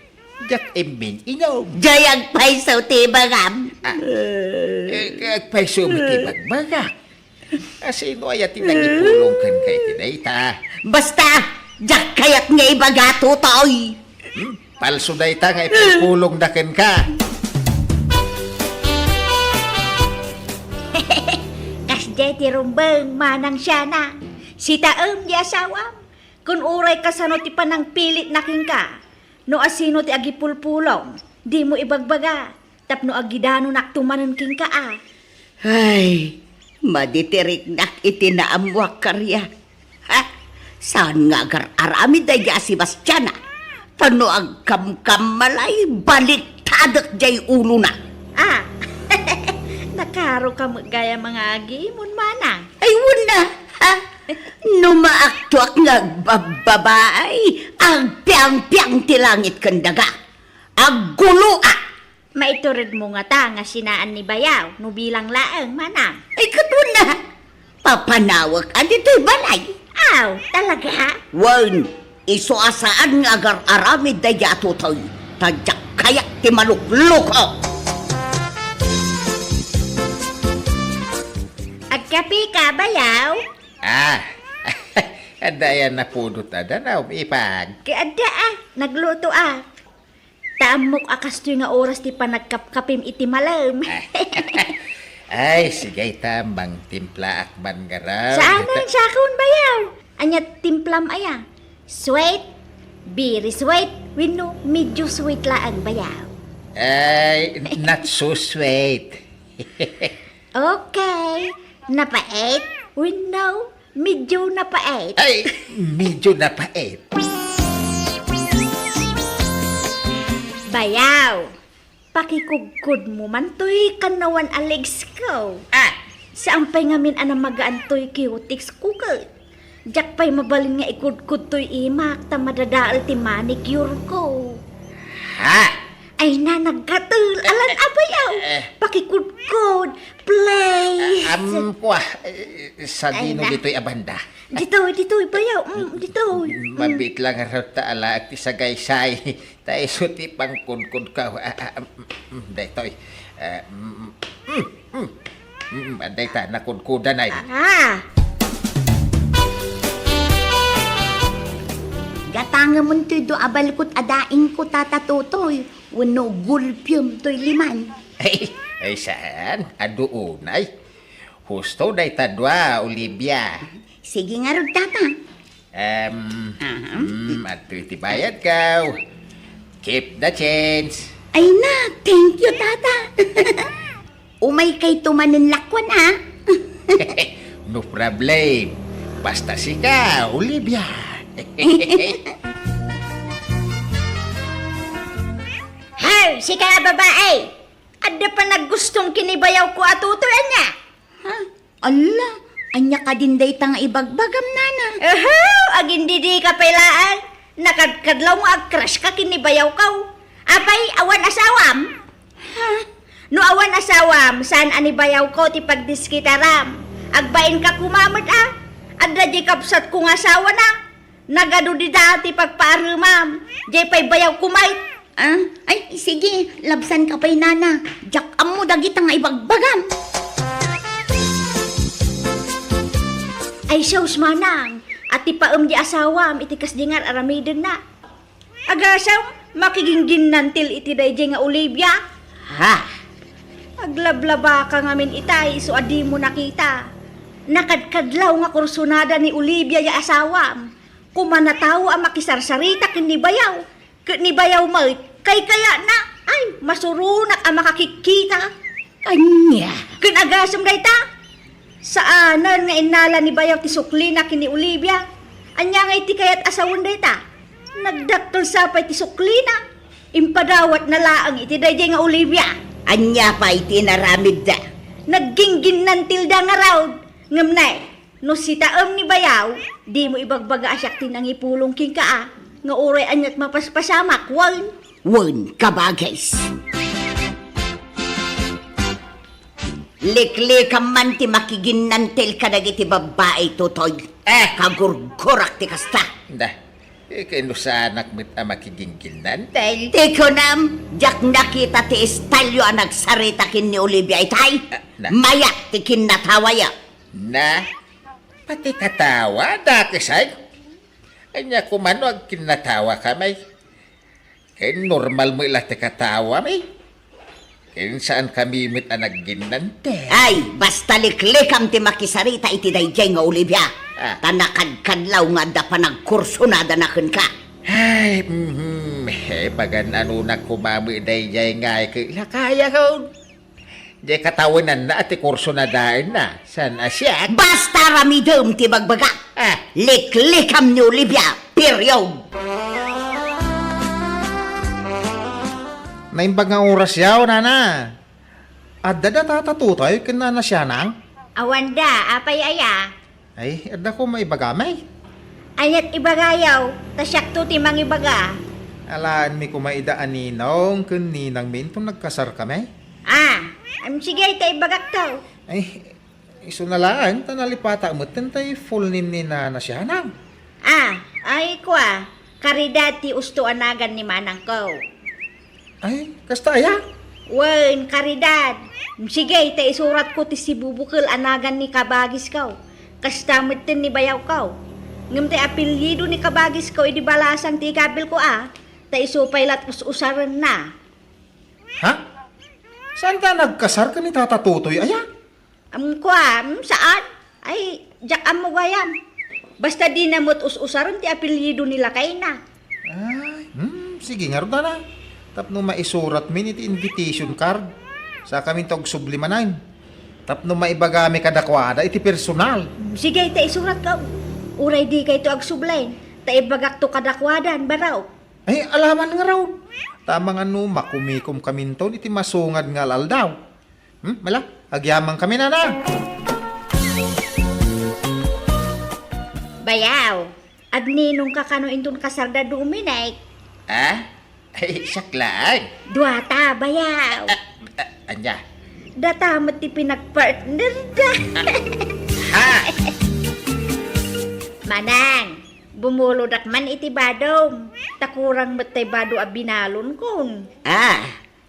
Diak immin-inum. Diay agpayso ti ibagam. Ah, eh, agpayso met ti ibagbagak. A, sino aya ti nangipulong kenka iti dayta? Basta, diak kayat nga ibaga, Tutoy. Hmm? Palso dayta nga ipulpulongda kenka. Kasdiay ti rumbeng, manang siana. Sitaem di asawam. Kun uray kasano ti panangpilitna kenka, No asino ti agipulpulong, dimo ibagbaga, tapno agidanonakto manen kenka a. Ay, madi ti riknak iti naammoak, Karia. Ha? Saan nga agar-aramid daydiay a Sebastiana? Ta no agkamkammalay, baliktadek diay ulona. Ah, nakaroka met gayam nga agimon, manang. Ay, wen a, ha? No maaktoak nga agbabbabae, agpiangpiang ti langit ken daga. Agguloak. Maituredmo ngata nga sinaan ni bayaw no bilang laeng, manang? Ay, ket wen a, papanawek a ditoy balay. Aw, talaga? Wen, isu a saan nga agar-aramid daydiay a tutoy, ta diak kayat ti malukluko. Agkapeka, bayaw? Ah, adda aya napudot a danaw, ipag? Ket adda a, naglutoak. Ta ammok a kastoy nga oras ti panagkapkapim iti malem. Ay, sige ta, mangtimplaak man ngarud. Saanen, siakon, bayaw. Ania timplam aya? Sweet? Very sweet? Wenno medyo sweet laeng, bayaw? Ay, not so sweet. Okay. Napait? Wenno medyo napait? Ay, medyo napait. Bayaw, pakikudkodmo man toy kannawan a legs ko. Ah! Saan pay ngamin a namagaan toy cutex ko ket. Diak pay mabalin nga ikudkod toy imak ta madadael ti manicure ko. Ha? Ay na, nagkatel. Alan a bayaw. Eh. Pakikudkod. Please. Ah, am, kua, eh, sadino ditoy a banda? Ditoy, ditoy, bayaw. Mm, ditoy. Mm. Mabiit lang ngarud ta alaek ti sagaysay. Ta isu ti pangkudkodko. Ah, ah, mm, mm, daytoy. Ah, mm, mm, mm, mm, mm, dayta, nakudkodanay. Ah. Gatangemon toy dua a balkot a daingko, Tata Totoy. Wenno gulpiem toy liman. Ay, ay, saan? Adu unay. Husto dayta dua, Olivia. Sige ngarud, Tata. Em, aha. Mm, adtoy ti bayadko. Keep the change. Ay na, thank you, Tata. Umaykayto manen lakuan, a? No problem. Basta sika, Olivia. Hoy, sika a babai! Adda panaggustom ken ni bayawko a Totoy, ania? Ha? Alla, ania kadin dayta nga ibagbagam, nana? Uhu, agindidika pay laeng. Nakadkadlaw nga ag-crush ka ken ni bayawko. Apay, awan asawam? Ha? No awan asawam, saan a ni bayawko ti pagdiskitaram? Agbainka koma met a. Adda diay kabsatko nga asawana. Nagadu dida ti pagpaaremam. Diay pay bayawko met. Ah, ay, sige, labsanka pay, nana. Diak ammo dagita nga ibagbagam. Ay, sus, manang, atipaem diay asawam iti kasdiay nga ar-aramidenna. Agasem, makigingginnantil iti daydiay nga Olivia? Ha? Aglablabaka ngamin itay, isu a dimo nakita. Nakadkadlaw nga kursonada ni Olivia ya asawam. Koma natawa a makisarsarita ken ni bayaw. Ket ni bayaw met, kaykayatna, ay, masuronak a makakikkita. Ania? Ken agasem dayta? Saanen nga innala ni bayaw ti suklina ken ni Olivia. Ania ngay ti kayat a sawen dayta? Nagdakkel sa pay ti suklina. Impadawatna laeng iti daydiay nga Olivia. Ania pay ti inaramidda? Naggingginnantilda ngarud. Ngem ne, no sitaem ni bayaw, dimo ibagbaga a siak ti nangipulong kenka a, nga uray aniat mapaspasamak, wen? Wen, kabagis. Liklikam man ti makiginnantil kadagiti babbai, Totoy. Eh! Kagurgurak ti kasta. Da, eh, kainusanak met a makigingginnantil. Ti kunam, diak nakita ti istalyo a nagsarita ken ni Olivia itay. Ah, na. Mayat ti kinnatawayo. Na? Pati katawa, dakes ay? Ania koma no agkinnatawa kami? Ken normal met la ti katawami. Ken saan kami met a nagginnantil. Ay, basta liklikam ti makisarita iti daydiay nga Olivia. Ah. Ta nakadkadlaw nga adda panagkursonadana kenka. Ay, mhm. Eh, pagan-anonak koma met daydiay nga ay ke-, lakayakon. Diay katawenanna a ti kursona daenna, saan a siak? Basta ramidem ti bagbagak. Ah. Liklikam ni Olivia, period. Naimbag nga oras yaw, nana. Adda da tata Tutoy ken nana Sianang? Awanda, apay aya? Ay, adda ko maibaga, may? Aniat ibagayaw, ta siakto ti mangibaga. Alaenmi koma ida a ninong ken ninangmi inton nagkasarkami. Ah, am, sige, ta ibagakto. Ay, isuna laeng, ta nalipatak metten tay full name ni Nana Sianang. Ah, ay, kua, Caridad ti usto a nagan ni manangko. Ay, kasta aya? Wen, Caridad. Sige, ta isuratko ti sibubukel a nagan ni kabagisko. Kasta metten ni bayawko. Ngem ti apelyido ni kabagisko idi balasang ti ikabilko a, ta isu pay la't us-usarenna. Ha? Saan ta nagkasar ken ni Tata Tutoy aya? Am, kua, am, saan? Ay, diak ammo gayam. Basta dina met us-usaren ti apelyido ni lakayna. Ay, hmm, sige ngarud, nana. Tapno maisuratmin iti invitation card. Sakaminto agsubli manen. Tapno maibagami kadakuada iti personal. Sige, ta isuratko. Uray dikayto agsubli, ta ibagakto kadakuada, baro. Ay, alaman ngarud. Ta amangan no makumikomkaminton iti masungad nga al-aldaw. Hmm, mala, agyamankami, nana. Bayaw, agninongka kano inton kasarda Dominic? Ah? Ay, siak laeng. Duata, bayaw. Ah, ah, ania? Data met ti pinagpartnerda. Ha? Manang, bumulodak man iti badom. Ta kurang met tay bado a binalonkon. Ah,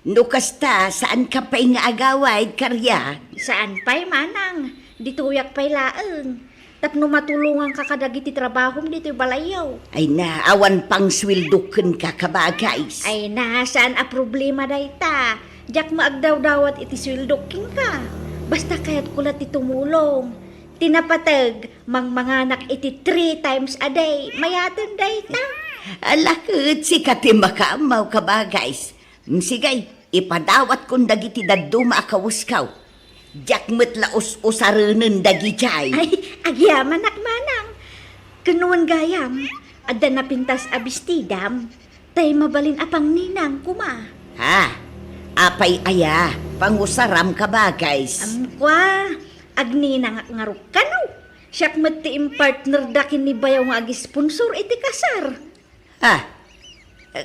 no kasta, saanka pay nga agawid, Karia? Saan pay, manang. Ditoyak pay laeng. Tapno matulonganka kadagiti trabahom ditoy balayyo. Ay na, awan pang sueldok kenka, kabagis. Ay na, saan a problema dayta. Diak maagdawdawat iti sueldok kenka. Basta kayatko la ti tumulong. Ti napateg, mangmanganak iti three times a day. Mayaten dayta. Ala ket sika ti makaammo, kabagis. Mm, sige, ipadawatkon dagiti dadduma a kawesko. Diak met la us-usarenen dagidiay. Ay, agyamanak, manang. Ken wen gayam, adda napintas a bestidam, tay mabalin a pangninang koma. Ha? Apay aya, pangusaram, kabagis? Am, kua, agninangak ngarud kano. Siak met ti impartnerda ken ni bayaw nga agisponsor iti kasar. Ah,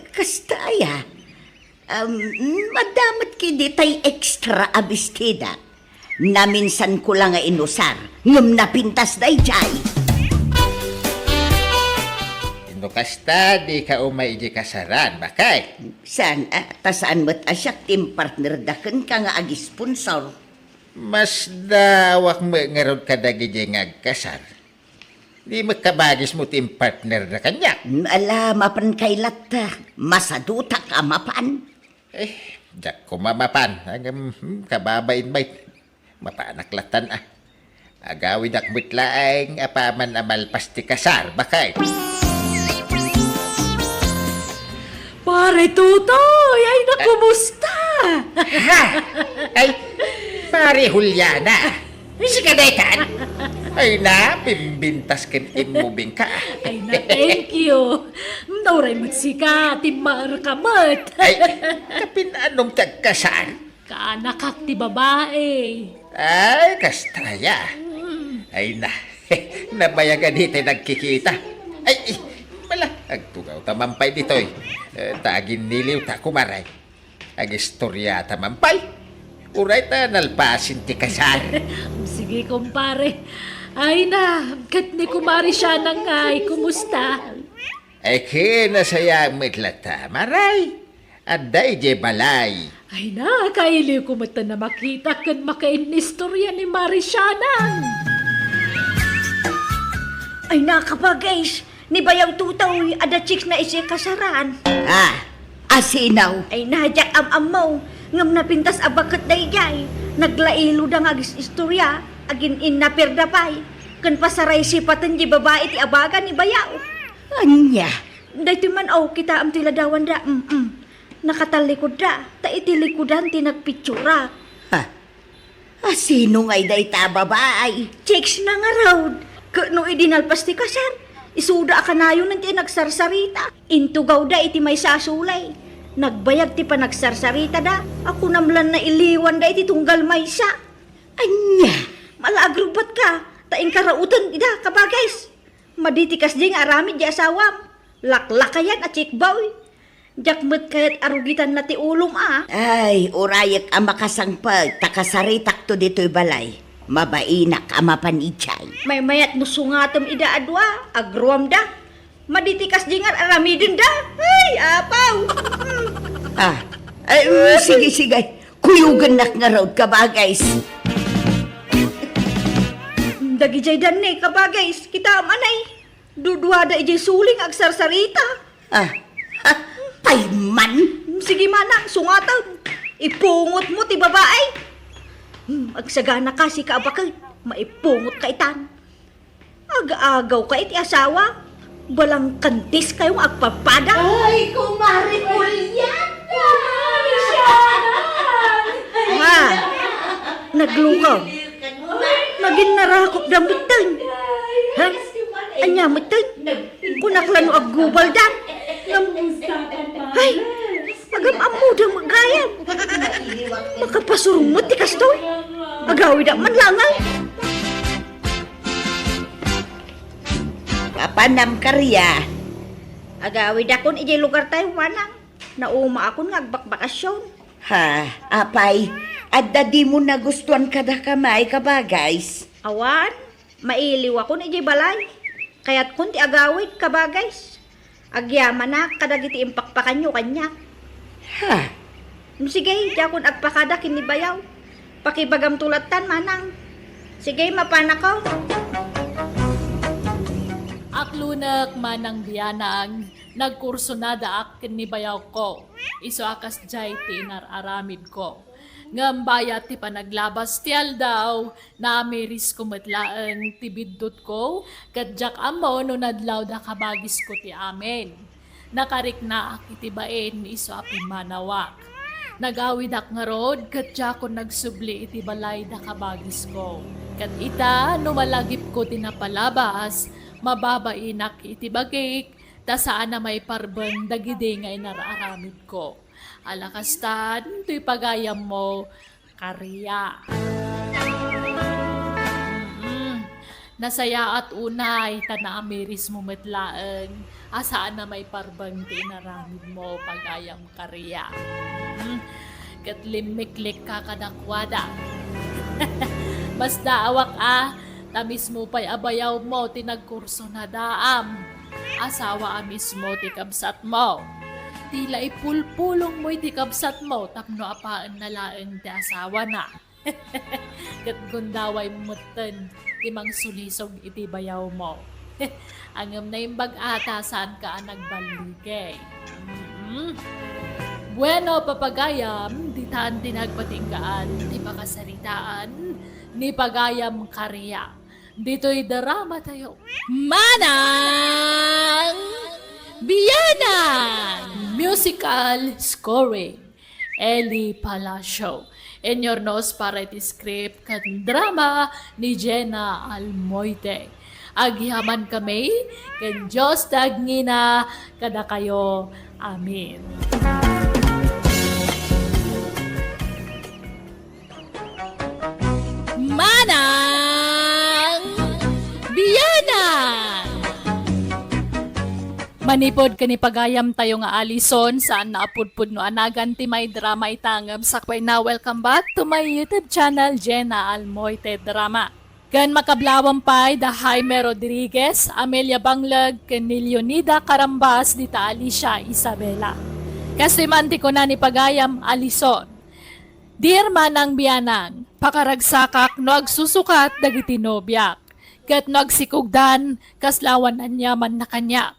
kasta aya? Um, adda met ketdi tay extra a bestida. Naminsanko la nga inusar, ngem napintas daydiay. No kasta, dika umay idiay kasaran, baket? Saan, ah, ta saan met a siak ti impartnerda kenka nga agisponsor. Masdaawak met ngarud kadagidiay nga agkasar. Di met kabagismo ti impartnerda kaniak. Mm, ala, mapankay latta. Masadutak a mapan. Eh, diak koma mapan. Ngem, hmm, kababain met. Mapanak lattan a. Agawidak met laeng apaman a malpas ti kasar, baket? Pare Tutoy, ay na, kumusta? Ha? Ay, Pare Juliana, sika daytan? Ay na, pimbintas ken immubing ka. Ay na, thank you. Nauray met sika, timmaer ka met. Ay, kapin-anom ti agkasar? Kaanakak ti babai. Ay, kasta aya. Ay na, nabayagan iti nagkikita. Ay, ay, mala, agtugaw ta man pay ditoy. Eh, ta aginniliw ta, kumare. Agistorya ta man pay. Uray ta nalpasen ti kasar. Sige, kumpare. Ay na, ket ni Kumare Sianang ngay, kumusta? Ay, kinasaya met latta, maray. Adda idiay balay. Ay na, kailiwko met a makita ken makainnistorya ni Mare Sianang. Ay na, kabagis, ni Bayaw Tutoy, adda chicks na iti kasaran. Ah, asino? Ay na, diak am-ammo, ngem napintas a baket daydiay. Naglailoda nga agis-istorya, agin-innaperda pay, ken pasaraysipaten di babai ti abaga ni Bayaw. Ania? Daytoy man, aw, kitaem ti ladawanda. Mm-mm. Nakatallikudda, ta iti likudan ti nagpitsura. Ha? A, sino ngay dayta a babai? Chicks na ngarud. Ket no idi nalpas ti kasar, isuda a kanayon ti nagsarsarita. Intugawda iti maysa a sulay. Nagbayag ti panagsarsaritada a kunam lan nailiwanda iti tunggal maysa. Ania? Malaag rubat ka, ta inkaraoten ida, kabagays. Madi ti kasdi nga aramid di asawam. Laklakayan a chick boy. Diak met kayat a rugitanna ti ulom a. Ay, urayek a makasangpet ta kasaritakto ditoy balay. Mabainak a mapan idiay. Maymayat no sungatem ida a dua, agruamda. Madi ti kasdi nga aramidenda. Ay, apaw! Ah, ay, mm, sige, sige. Kuyogennak ngarud, kabagays. Dagidiay danne, kabagays. Kitaem anay. Duduada idiay suling agsarsarita. Ah, ah, pay man. Sige, manang, sungatem. Ipungotmo ti babai. Hmm, agsagana kasi ka a baket. Maipungot ka itan. Aga-agaw ka iti asawa. Balangkantis kayo nga agpapada. Ay, Kumare Julieta! Ha? Naglukaw. Nagin narakop da metten. Ha? Anya metten? Kunak la no aggubal da. Ngem, ay, agam-ammo da met gayam. Makapasurong met ti kastoy. Agawid man langaw. Apanam, Karia? Agawidakon idiay lugartayo, manang. Naumaakon nga agbakbakasyon. Ha, apay, adda dimo nagustuan kada kamay, kabagays? Awan, mailiwakon idiay balay. Kayatkon ti agawid, kabagays. Agyamanak kadagiti impakpakanyo kaniak. Ha? Sige, diakon agpakada ken ni bayaw. Pakibagamto lattan, manang. Sige, mapanako. Aklunek, manang bianang, nagkursonadaak ken ni bayawko. Isu a kasdiay ti inar-aramidko. Ngem bayat ti panaglabas ti aldaw, naamirisko met laeng ti biddutko, ket diak ammo no nadlawda kabagisko ti amin. Nakariknaak iti bain isu a pimmanawak. Nagawidak ngarud ket diakon nagsubli iti balay da kabagisko. Ket ita, no malagipko ti napalabas, mababainak iti bagik, ta saan a maiparbeng dagidi nga inar-aramidko. Ala kastan, toy pagayammo, Karia. Mm. Nasayaat unay, ta naamirismo met laeng a saan a maiparbeng ti inaramidmo, pagayam Karia. Mm. Ket limmiklikka kadakuada. Masdaawak a, ta mismo pay a bayawmo ti nagkursonadaam. Asawa a mismo ti kabsatmo. Ti la ipulpulongmo iti kabsatmo tapno apaenna laeng ti asawana. Ket gundaway metten ti mangsulisog iti bayawmo. Ngem naimbag a ta saanka a nagballigay. Mm. Bueno, papagayam, ditan ti nagpatinggaan ti pakasaritaan ni pagayam Karia. Ditoy drama tayo. Manang Bianang! Musical scoring, Eli Palacio. Inurnos para iti script ken drama ni Jenna Almoite. Agyamankami ken Dios ti agngina kadakayo. Amen. Manang Bianang! Manipud ken ni pagayam tayo nga Alison, saan na a pudpudno a nagan ti maidrama ita, ngem sakbay na, welcome back to my YouTube channel, Jenna Almoite Drama. Ken makablawam pay da Jaime Rodriguez, Amelia Bangleg, ken ni Leonida Carambas dita Alicia Isabela. Kastoy man ti kuna ni pagayam Alison, Dear Manang Bianang, pakaragsakak no agsusukat dagiti nobiak, ket no agsikugdan, kasla awan aniamanna kaniak.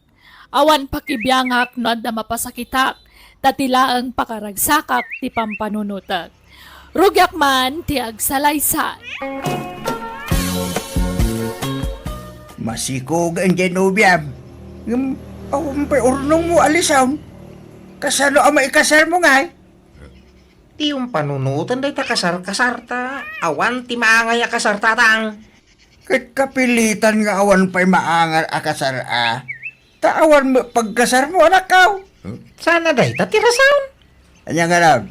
Awan pakibiangak no adda mapasakitak, ta ti laeng pakaragsakak ti pampanunotek. Rugiak man ti agsalaysay. Masikog diay nobiam. Ngem, Awan pay urnongmo, Alison. Kasano a maikasarmo ngay? Ti umpanunoten dayta kasar-kasar ta awan ti maangay a kasar, tatang. Ket kapilitan nga awan pay maangay a kasar a. Ta awan met pagkasarmo, anakko. Hmm? Saan a dayta ti rason? Ania ngarud?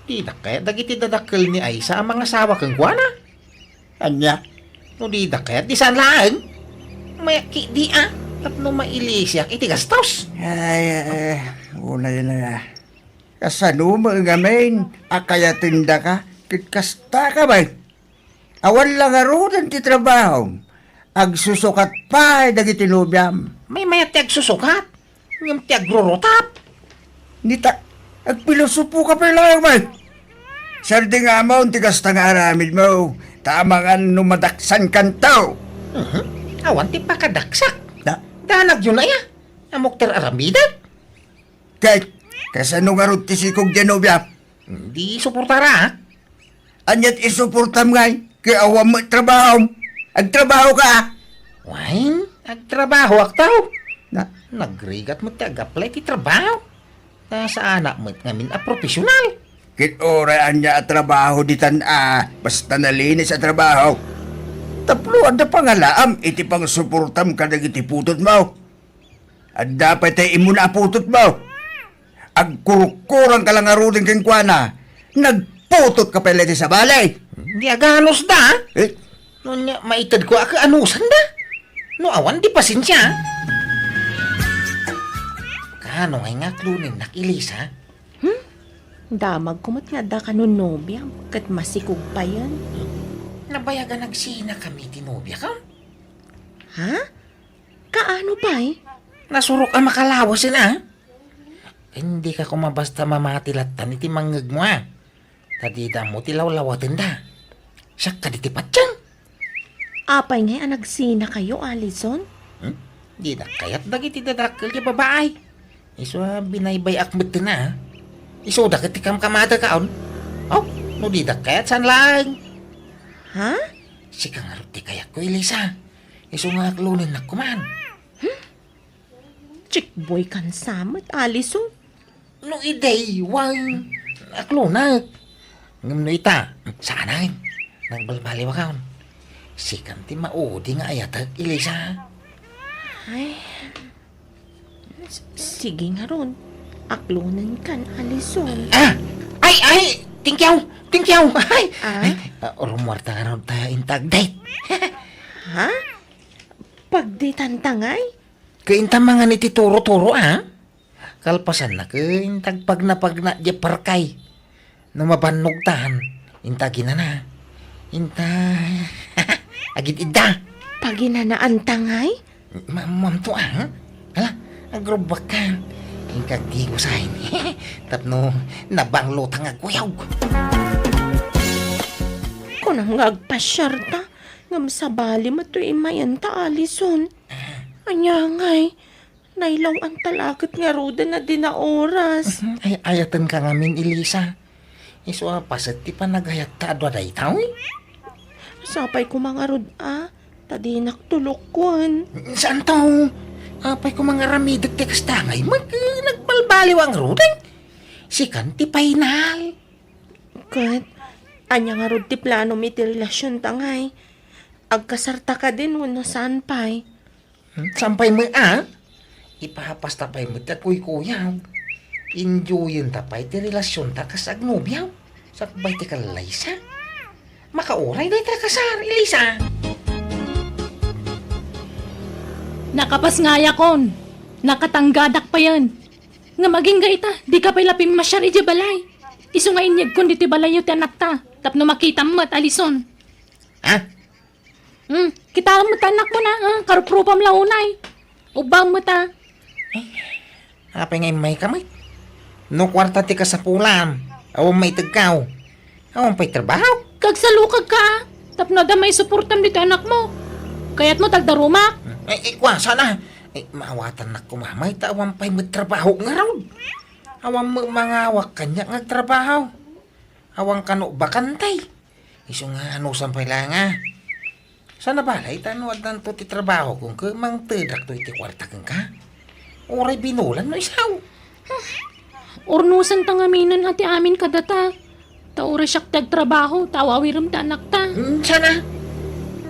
Didak kayat dagiti dadakkel ni Aisa a mangasawa kenkuana? Ania? No didak kayat, di saan laeng. Mayakki di a, tapno mailisiak iti gastos. Ay, ay, ay, unay na. Kasano met ngamin a kayatendaka ket kastaka met? Awan la ngaruden ti trabahom. Agsusukat pay dagiti nobiam. Maymayat ti agsusukat, ngem ti agrurutap. Nita, agpilosopoka pay laeng met. Sardingamon ti kasta nga aramidmo, ta amangan no madaksankanto. Mhm. Awan ti pakadaksak. Da? Danagyo na ya. Ammok ti ar-aramidek. Ket, kasano ngarud ti sikog diay nobia? Di suportara, a? Ania ti isuportam ngay? Ket awan met trabahom. Agtrabahoka, a? Wen, agtrabahoak, tao. Na? Nagrigat met ti ag-apply ti trabaho. Ta saanak met ngamin a profesional. Ket uray ania a trabaho ditan a, basta nalinis a trabaho. Tapno adda pangalaam iti pangsuportam kadagiti putotmo. Adda pay tay immuna a putotmo. Agkurkurangka la ngaruden kenkuana. Nagputotka pay la iti sabali. Di aganusda. Eh? No ania, maitedko a kaanusanda. No awan, di pasensia. Kaano ngay nga aklonennak, Elisa? Hmm? Damagko met nga adda kano nobiam, ket masikog payen. Nabayag a nagsinakami ti nobiak, a? Ha? Kaano pay? Nasurok a makalawasen, a? Dika koma basta mamati lattan iti mangngegmo, a? Ta dida ammo ti lawlawatenda. Siak kadi ti patien. Apay ngay a nagsinakayo, Alison? Hmm? Didak kayat dagiti dadakkel ti babai. Isu a binaybay-ak metten, a. Isuda ket ti kamkamadakaon. Aw, no didak kayat, saan laeng. Ha? Sika ngarud ti kayatko, Elisa. Isu nga aklonennak koman. Chickboy kan sa met, Alison. No idi, wen, aklonek. Ngem no ita, saanen. Nagbalbaliwakon. Sikan ti maudi nga ayatek, Elisa. Ay. S-, sige ngarud. Aklonenkan, Alison. Ah! Ay, ay! Thank you! Thank you! Ay! Ah? Ay, ah, urmuarta ngarud ta inta ag-date. Ha? Pag-datenta ngay? Ket inta mangan iti turo-turo, a? Kalpasanna ket inta agpagnapagna diay parkay. No mabannogtan, inta aginana. Inta agid-idda. Paginanaanta ngay? Ma-, mamto, a? Hala, agrubakka. Inka agdigosayen. Tapno nabanglo ta nga agkuyog. Kunam nga agpasiarta, ngem sabali met toy immayen ta, Alison. Ania ngay? Nailaw-anta la ket ngaruden a di naoras. Mhm. Ay, ayatenka ngamin, Elisa. Isu a paset ti panagayatta a dua daytoy. Sapay koma ngarud a, ta dinak tulokon. Saanto? Apay koma nga aramidek ti kasta ngay met, eh, nagbalbaliw a ngaruden. Sikan ti final. Ket, ania ngarud ti planom iti relasionta ngay? Agkasarta kadi wenno saan pay? Hmm? Saan pay met, a? Ipapasta pay met ti agkuykuyog. Enjoyenta pay ti relasionta kas agnobiaw. Sakbay ti kallaysa. Makauray dayta a kasar, Elisa. Nakapasngayakon. Nakatanggadak payen. Ngem agingga ita, dika pay la pimmasiar idiay balay. Isu nga inyegkon ditoy balayyo ti anakta, tapno makitam met, Alison. Ha? Hmm, kitaem met ti anakmo na, ah, karuprupam la unay. Ubbaem met, ah. Ay, apay nga immayka met? No kuarta ti kasapulam, awan maitegkaw. Awan pay trabaho. Kagsalukagka, ah. Tapno adda maisuportam ditoy anakmo. Kayatmo ta agdarumak? Ay, ay, kua, sana. Ay, maawatannak koma met ta awan pay met trabaho ngarud. Awan met mangawak kaniak nga agtrabaho. Awan kano bakante. Isu nga anusan pay la nga. Sana balay ta no addanto ti trabaho ket mangtedakto iti kuarta kenka. Uray binulan no isaw. Urnosanta ngaminen a ti amin kadata. Ta uray siak ti agtrabaho, ta aw-awirem ti anakta. Hmm, sana.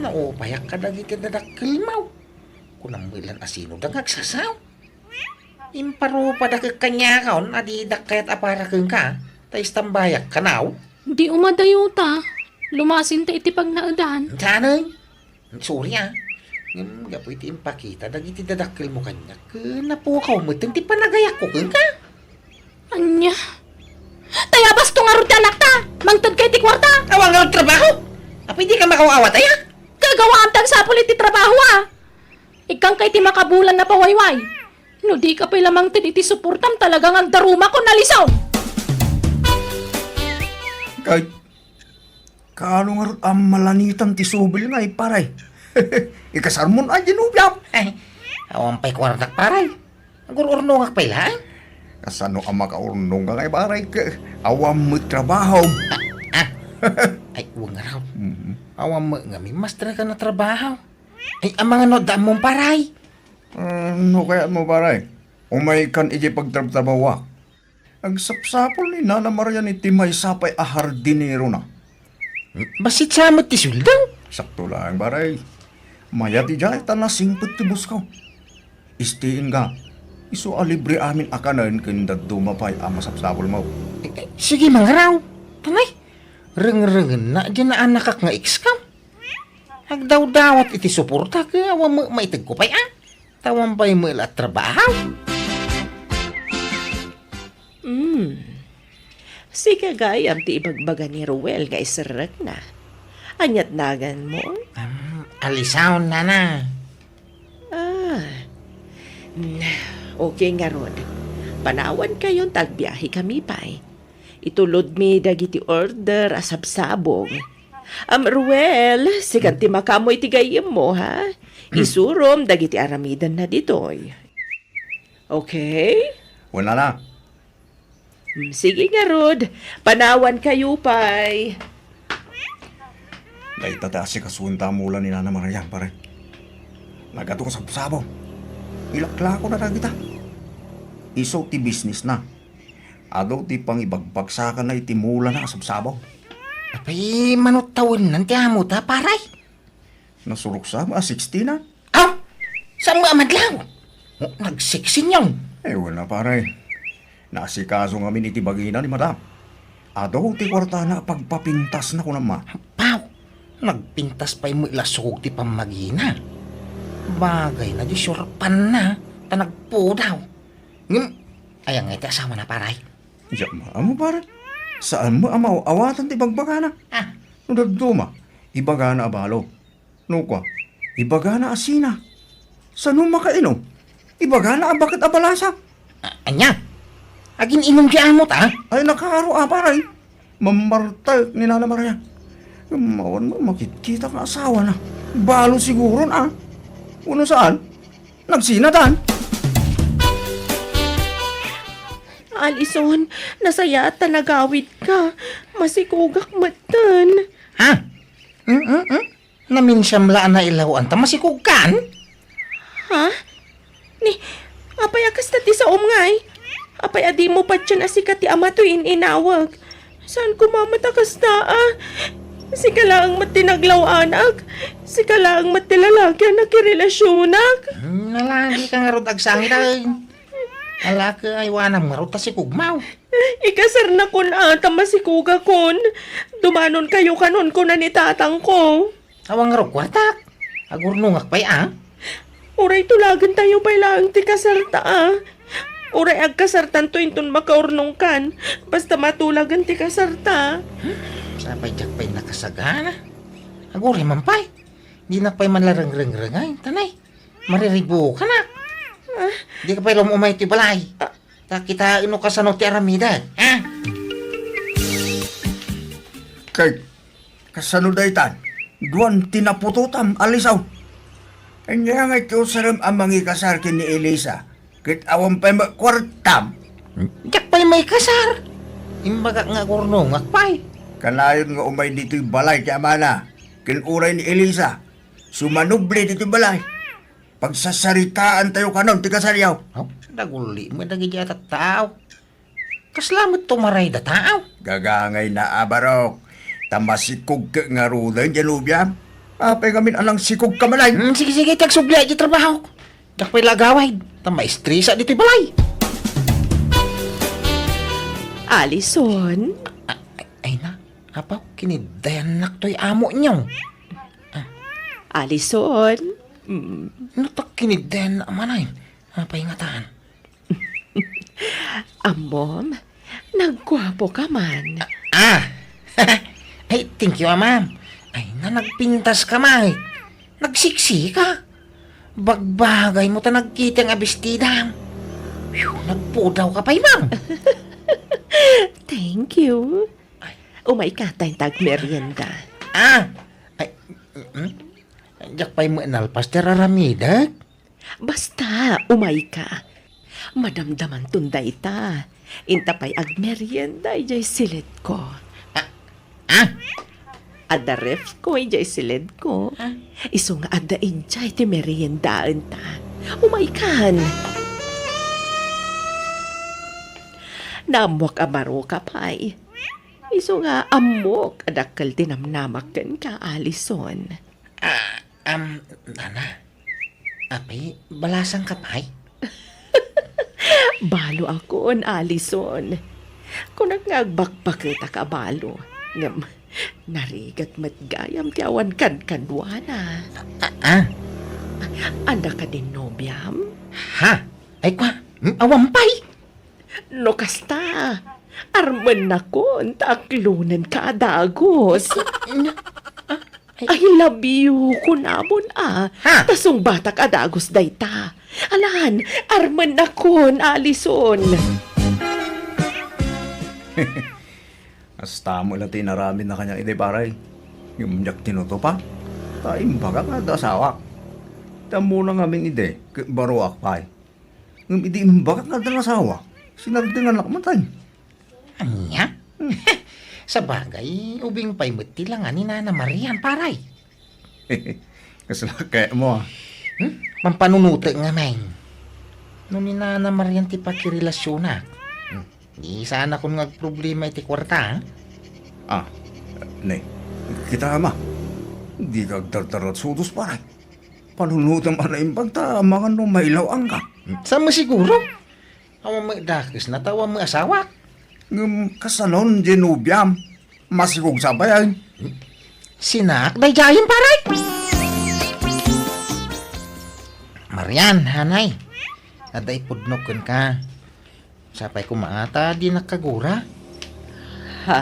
Naupayak kadagiti dadakkelmo. Kunam met lan a sinoda nga agsasaw. Imparupadak kaniakon a didak kayat a para kenka, ta istambayak kanaw. Di umadayota. Lumasinta iti pagnaedan. Sana. Sorry, ah. Ngem gapu iti impakita dagiti dadakkelmo kaniak, ket napukaw metten ti panagayakko kenka. Ania? Tayabas to ngarud ti anakta! Mangted ka iti kuarta! Awan ngarud trabaho! Apay di ka makaw-awat, aya? Gagawaam ti agsapul iti trabaho, ah! Ikkan ka iti makabulan a pawayway. No di ka pay la mangted iti suportam, talaga nga agdarumakon, Alison! Kay, Kaano ngarud a malanitan ti subil ngay, paray? Ikasarmon a di nobiam? Ay, awan pay kuartak, paray. Agur-urnongak pay laeng. Kasano a makaurnong ka ngay, paray? Ke, awan met trabaho. Ah, ah. Ay, wen ngarud. Mhm. Awan met nga mimaster ka na trabaho. Ay, amangan no daan mong paray. Ah, no kayat mo, paray? Umaykan iti pagtrabtrabahoak. Agsapsapul ni Nana Marian iti maysa pay a hardinero na. Bassit sa met ti sueldo? Sakto laeng, paray. Mayat idiay ta nasingpet ti busko. Istiin ka, isu a libre amin a kanen ken dadduma pay a masapsapulmo. Eh, eh, sige, mangaraw. Tanay, rengrengen na di naanakak nga ex-cam. Agdawdawat iti suporta, ket awan met maitegko pay, a? Awan pay met la trabaho. Hmm. Sika gayam ti ibagbaga ni Ruel nga iserrekna. Aniat naganmo? Um, Alison, nana. Ah. Na, okay ngarud. Panawan kayon ta agbiahe kami pay. Itulodmi dagiti order a sabsabong. Am, Ruel, sikan ti makaammo iti gayyemmo, ha? Hmm. Isurom dagiti aramidenna ditoy. Okay? Wen, nana. Mm, sige ngarud. Panawan kayo pay. Dayta ti asikasuenta a mula ni Nana Maria, pare. Nagadu a sabsabong. Ilaklako na dagita. Isu ti business na. Adu ti pangibagbagsakanna iti mula na a sabsabong. Apay, mano tawennan ti amo ta, pare? Nasurok sa, mga sixty na. Aw! Saan mo amadlaw? O, nagsiksin yon. Eh, wala, pare. Naasikaso ngamin iti bagina ni Madam. Adu ti kuartana a pagpapintas na kunam, ma. Aw! Nagpintas pay met la sukog ti pammagina. Bagay na di surpan na, ta nagpudaw. Ngem, ayan nga iti asawa na, pare. Diak maammo, pare. Saan mo a maaw-awatan ti bagbagana? Ah. No dadduma, ibagana a balo. No kua, ibagana a sina. Sano makainom? Ibagana a baket a balasa. A-, ania? Agin-inom ti amo ta? Ay, nakaro a, pare. Mammartek ni Nana Maria. Ngem awan mo makitkita nga asawa na. Balo siguron, a. Uno saan? Nagsinatan. Alison, nasayaat ta nagawid ka. Masikogak metten. Ha? Mm, mm, mm. Naminsiam la a nailawan ta masikogkan? Ha? Ni, apay a kasta ti saom ngay? Apay a dimo patien a sika ti ama toy in-inawag? Saan koma met a kasta, a? Sika laeng met ti naglaw-anak. Sika laeng met ti lalaki a nakirelasionak. Hmm, nalagi ka ngarud agsangitaen. Alaki, aywanam ngarud ta sikogmaw. Ikasarnakon a ta masikogakon. Dumanonkayo kanon kuna ni tatangko. Awan ngarud kuartak. Agurnongak pay, a. Uray tulagentayo pay laeng ti kasarta, a. Uray agkasartanto inton makaurnongkan. Basta matulagen ti kasarta. Hmm? Sapay diak pay nakasagana. Aguray man pay. Dinak pay man la rengrengrengay. Tanay. Mariribukanak. Ah. Di ka pay la umay ti balay. Ah. Ta kitaen no kasano ti aramidek, ha? Kay, kasano daytan? Duan ti naputotam, Alison. Ania ngay ti usarem a mangikasar ken ni Elisa? Ket awan pay met kuartam. Diak pay maikasar. Imbagak nga agurnongak pay. Kanayon nga umay ditoy balay ti amana, ken uray ni Elisa, sumanoble ditoy balay. Pagsasaritaantayo kanon ti kasaryo. Aw, Naguli met dagiti a tattao. Kasla met tumaray da tao. Gagangayna a barok. Ta masikog ket ngaruden, Genovia. Apay ngamin a nangsikog ka manen? Hmm, sige, sige, ti agsubli a di trabaho. Diak pay lagaway. Ta maestresa ditoy balay. Alison? A-, ay, ay na. Apaw, kiniddayannak toy amo niyo. Alison? Mm. No ta kiniddayan na manen. Apay ngatan? Ammom, nagguapo ka man. Ah! Ay, thank you, ah, ma'am. Ay, na nagpintas ka, ma'am. Nagsiksi ka. Bagbagay mo ta nagkitang a bestidam. Phew, nagpudaw ka pay, ma'am. Thank you. Ay. Umay ka, ta inta agmerienda. Ah! Ay, mm, mm. Diak pay met nalpas ti ar-aramidek. Basta, umay ka. Madamdamanton dayta. Inta pay agmerienda idiay silidko. Ah, ah? Adda refko idiay silidko. Ah? Isu nga adda idiay ti meriendaenta. Umay kan. Naammuak a baro ka pay. Isu nga ammok a dakkel ti namnamak kenka, Alison. Ah, am, Nana. Apay, balasang ka pay? Balo akon, Alison. Kunak nga agbakbaketak a balo. Ngem, narigat met gayam ti awan kankanuana. Ah, ah? Adda kadin nobiam? Ha? Ay, kwa? Hmm, awan pay? No kasta, armennakon ta aklonenka a dagus. Nya, ah, ay. I love you, kunamon a. Ha? Ta sungbatak a dagus dayta. Alan, armennakon, Alison. Kasta met la ti inaramidna kaniak idi, pare. Ngem diak tinutupa. Ta imbagak nga adda asawak. Ti ammona ngamin idi, ket baroak pay. Ngem idi imbagak nga adda asawa, sinardenganak met. Ania? Sabagay, ubing pay met ti langa ni Nana Marian, pare. Kasla kayatmo, ah. Hmm? Pampanunotek ngamin. No ni Nana Marian ti pakirelasionak. Hmm. Di sanakon nga agproblema iti kuarta, ah? Ah, ne, kita, ama. Dika agdardarrat sudos, pare. Panunotem a naimbag ta amangan no mailaw-angka. Saan mo siguro? Awan met dakesna ta awan met asawak. Ngem kasanon, Genovia? Masikog sa pay. Sinak daydiayen, pare? Marian, hanay. Adda ipudnok kenka. Sapay koma ta dinak kagura. Ha?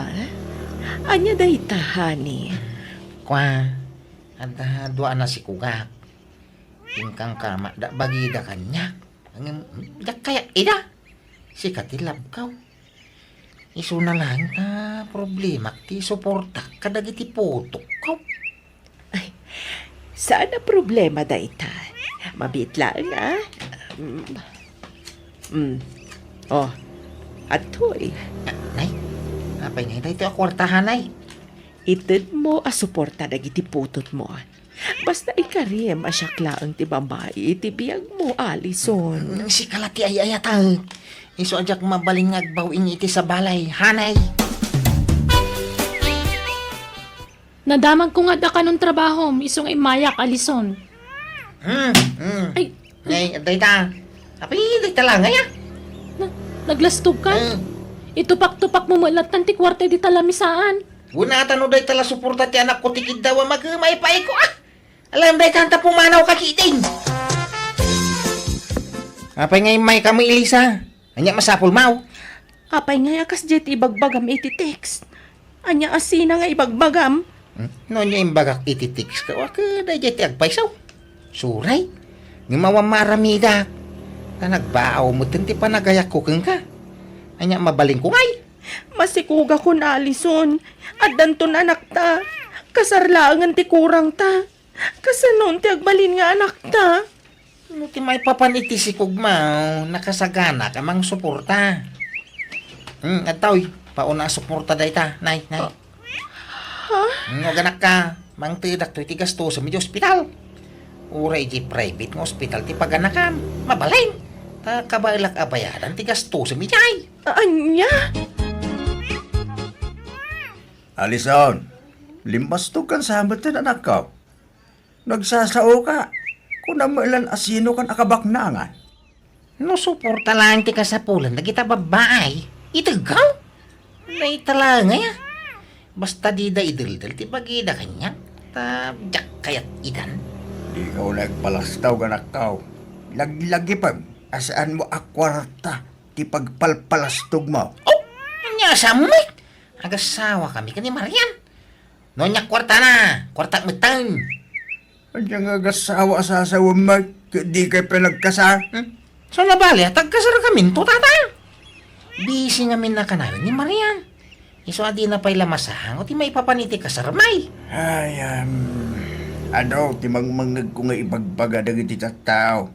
Ania dayta, honey? Kua, adda dua a nasikogak. Inkangkamatda bagida kaniak. Ngem, diak kayat ida. Sika ti labkaw. Isuna laeng ta problemak ti suportak kadagiti putokko. Ay, saan a problema dayta. Mabiit laeng, ah. Mm. Mm. Oh, adtoy. Ah, nay, apay ngay daytoy a kuarta, hanay? Itedmo a suporta dagiti putotmo. Basta ikarim a siak laeng ti babai iti biagmo, Alison. Mm, sika la ti ay-ayatek. Isu a diak mabalin nga agbaw-in iti sabalay, hanay. Nadamagko nga adda kanon trabahom, isu nga immayak, Alison. Hmm, hmm. Ay. Nay, dayta. Apay, dayta la ngay, ah. Na, naglastog ka? Hmm. Itupak-tupak mo met lattan ti kuarta idi ta lamisaan. Wen ata no dayta la suporta ti anakko ti kiddaw a makemay pay ko, ah. Alam dayta anta pumanaw ka kiting. Apay nga immayka mo, Elisa? Ania masapulmo? Apay ngay a kasdiay ti ibagbagam iti text? Ania a sina nga ibagbagam? Hmm? No ania imbagak iti text ka, wa ket daydiay ti agpayso. Suray. Ngem awan maaramidak. Ta nagbaaw metten ti panagayakko kenka. Ania mabalinko ngay? Masikogakon, Alison. Addanton anakta. Kasar laengen ti kurangta. Kasanon ti agbalin nga anakta? No ti maipapan iti sikogmo, nakasaganak a mangsuporta. Hmm, adtoy, pauna a suporta dayta, nay, nay. Ha? Hmm, no aganakka, mangtedak toy ti gastos iti ospital. Uray iti private nga ospital ti paganakam, mabalin. Ta kabaelak a bayadan ti gastusem idiay. Ania? Alison, limbastogkan sa metten, anakko. Nagsasaoka. Kunam met laeng a sinokan a kabaknangan. No suporta laeng ti kasapulan dagita babbai, itegko. Dayta laeng aya. Basta dida ideldel ti bagida kaniak, ta diak kayat idan. Dika unay agpalastog, anakko. Laglagipem a saanmo a kuarta ti pagpalpalastogmo. Oh, ania sa met? Agasawakami ken ni Marian. No ania kuartana, kuartak metten. Ania nga agasawa a sasawem met, ket dikay pay nagkasar? Hmm? Saan a bale a tagkasarkaminto, tata? Busy ngamin a kanayon ni Marian. Isu a dina pay la masango ti maipapan iti kasarmi. Ay, um, adu ti mangmangngegko nga ibagbaga dagiti tattao.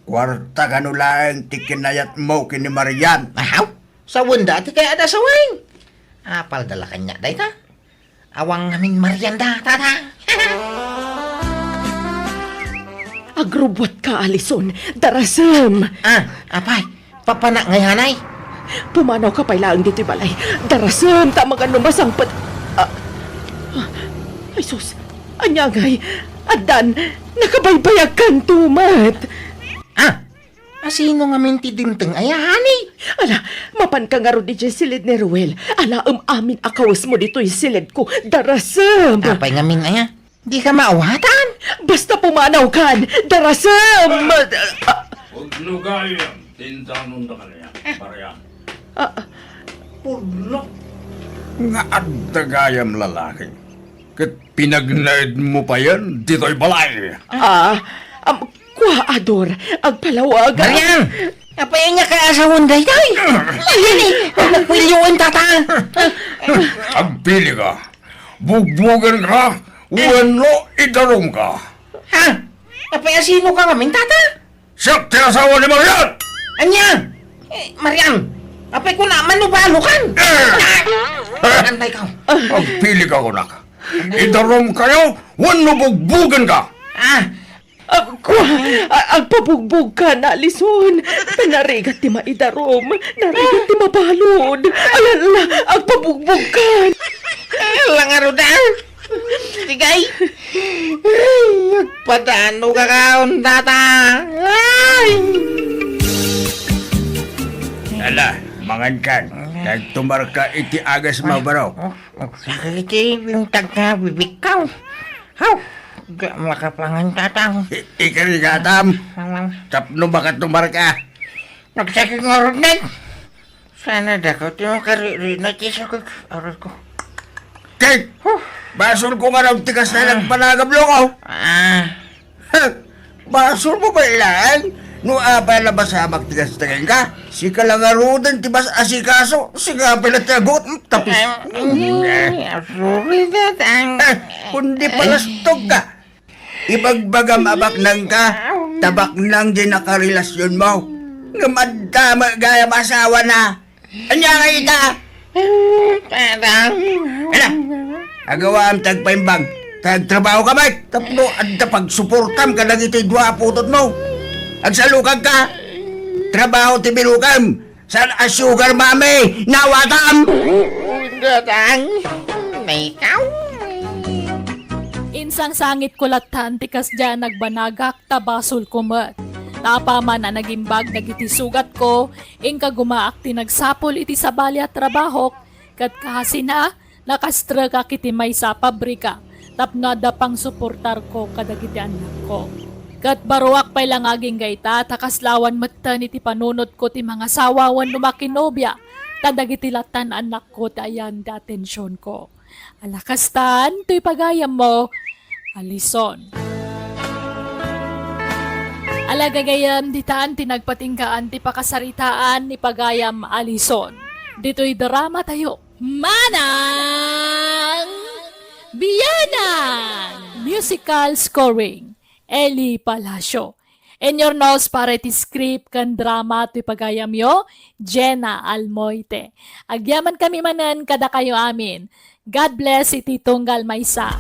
Kuarta kano laeng ti kinayatmo ken ni Marian. Ahaw, sawenda ti kayatda a sawen. Apalda la kaniak dayta? Awan ngamin Marian da, tata. Agrubbuatka, Alison. Darasem. Ah, apay, papanak ngay hanay? Pumanawka pay laeng ditoy balay. Darasem, ta amangan no masangpet. Ah. Ay, sus. Ania ngay? Addan, nakabaybayagkanto met. Ah, a sino ngamin ti dimteng aya, honey? Ala, mapanka ngarud idiay silid ni Ruel. Alaem amin a kawesmo ditoy siledko. Darasem. Apay ngamin aya? Dika maawatan? Basta pumanawkan. Darasem. Pudno gayam ti indanonda kaniak, Marian. Ah. Pudno. Nga adda gayam lalaki. Ket pinagnaedmo payen ditoy balay. Ah, am, kua, Ador, agpalawag. Marian! Apay ania kay a sawen daytoy? Marian, eh, nagpilyoen, tata. Agpili ka. Bugbugen ka, wenno idarum ka. Ha? Apay a sino ka ngamin, tata? Siak ti asawa ni Marian! Ania? Eh, Marian, apay kuna, manubalo kan? Eh! Antay ka. Agpili ka, kunak. Idarum kayo, wenno bugbugen ka? Ah. Ah, kua, a-, agpabugbog ka na, Alison. Narigat ti maidarum, narigat ti mabalud. Ala, ala, agpabugbog ka. Ala nga rudan. Digay. Ay, agpadano ka kaon, tata. Ay. Ala, mangan kan. Agtumar ka iti agas mo, bro. Agsakit iti bintag nga bibikkaw. Haw! Di makapangan, tatang. I-, ikarigatam. Tapno makatumar ka. Nagsakit nga rudan. Sana dako ti makaririna ti sakit. Aray ko. Kay, huh, basol ko nga raw ti kasta nagpanagablo ko. Ah. Basol mo pay laeng no apay la masamak ti kasta kenka. Sika la ngaruden ti mas-asikaso. Sika pay la ti agut. Hmm, tapos. Ay, sorry, tatang. Eh, kundi palastog ka. Ibagbagam a baknang ka, ta baknang di nakarelasion mo. Ngem adda met gayam asawa na. Ania nga ita? Tatang. Ala, agawaam ti agpaimbag. Ta agtrabaho ka met. Tapno adda pagsuportam kadagiti dua a putotmo. Agsalukag ka. Trabaho ti binukem. Saan a sugar mommy? Nawatam! Tatang. Maykaw. Insangsangitko lattan ti kasdiay a nagbanagak ta basolko met. Ta apaman a nagimbag dagiti sugatko, inka gumaak ti nagsapul iti sabali a trabahok, ket kasina, nakastrekak iti maysa a pabrika tapno adda pangsuportarko kadagiti annakko. Ket baruak pay la nga agingga ita ta kaslawan metten iti panunotko ti mangasawa wenno makinobia, ta dagiti lattan annakko ti ayan ti atensionko. Ala kastan, toy pagayammo, Alison. Ala gagayam, ditan ti nagpatinggaan ti pakasaritaan ni pagayam Alison. Ditoy drama tayo. Manang Biyanan! Musical scoring, Eli Palacio. Inyurnos para iti script ken drama ti pagayamyo, Jenna Almoite. Agyamankami manen kadakayo amin. God bless iti tunggal maysa.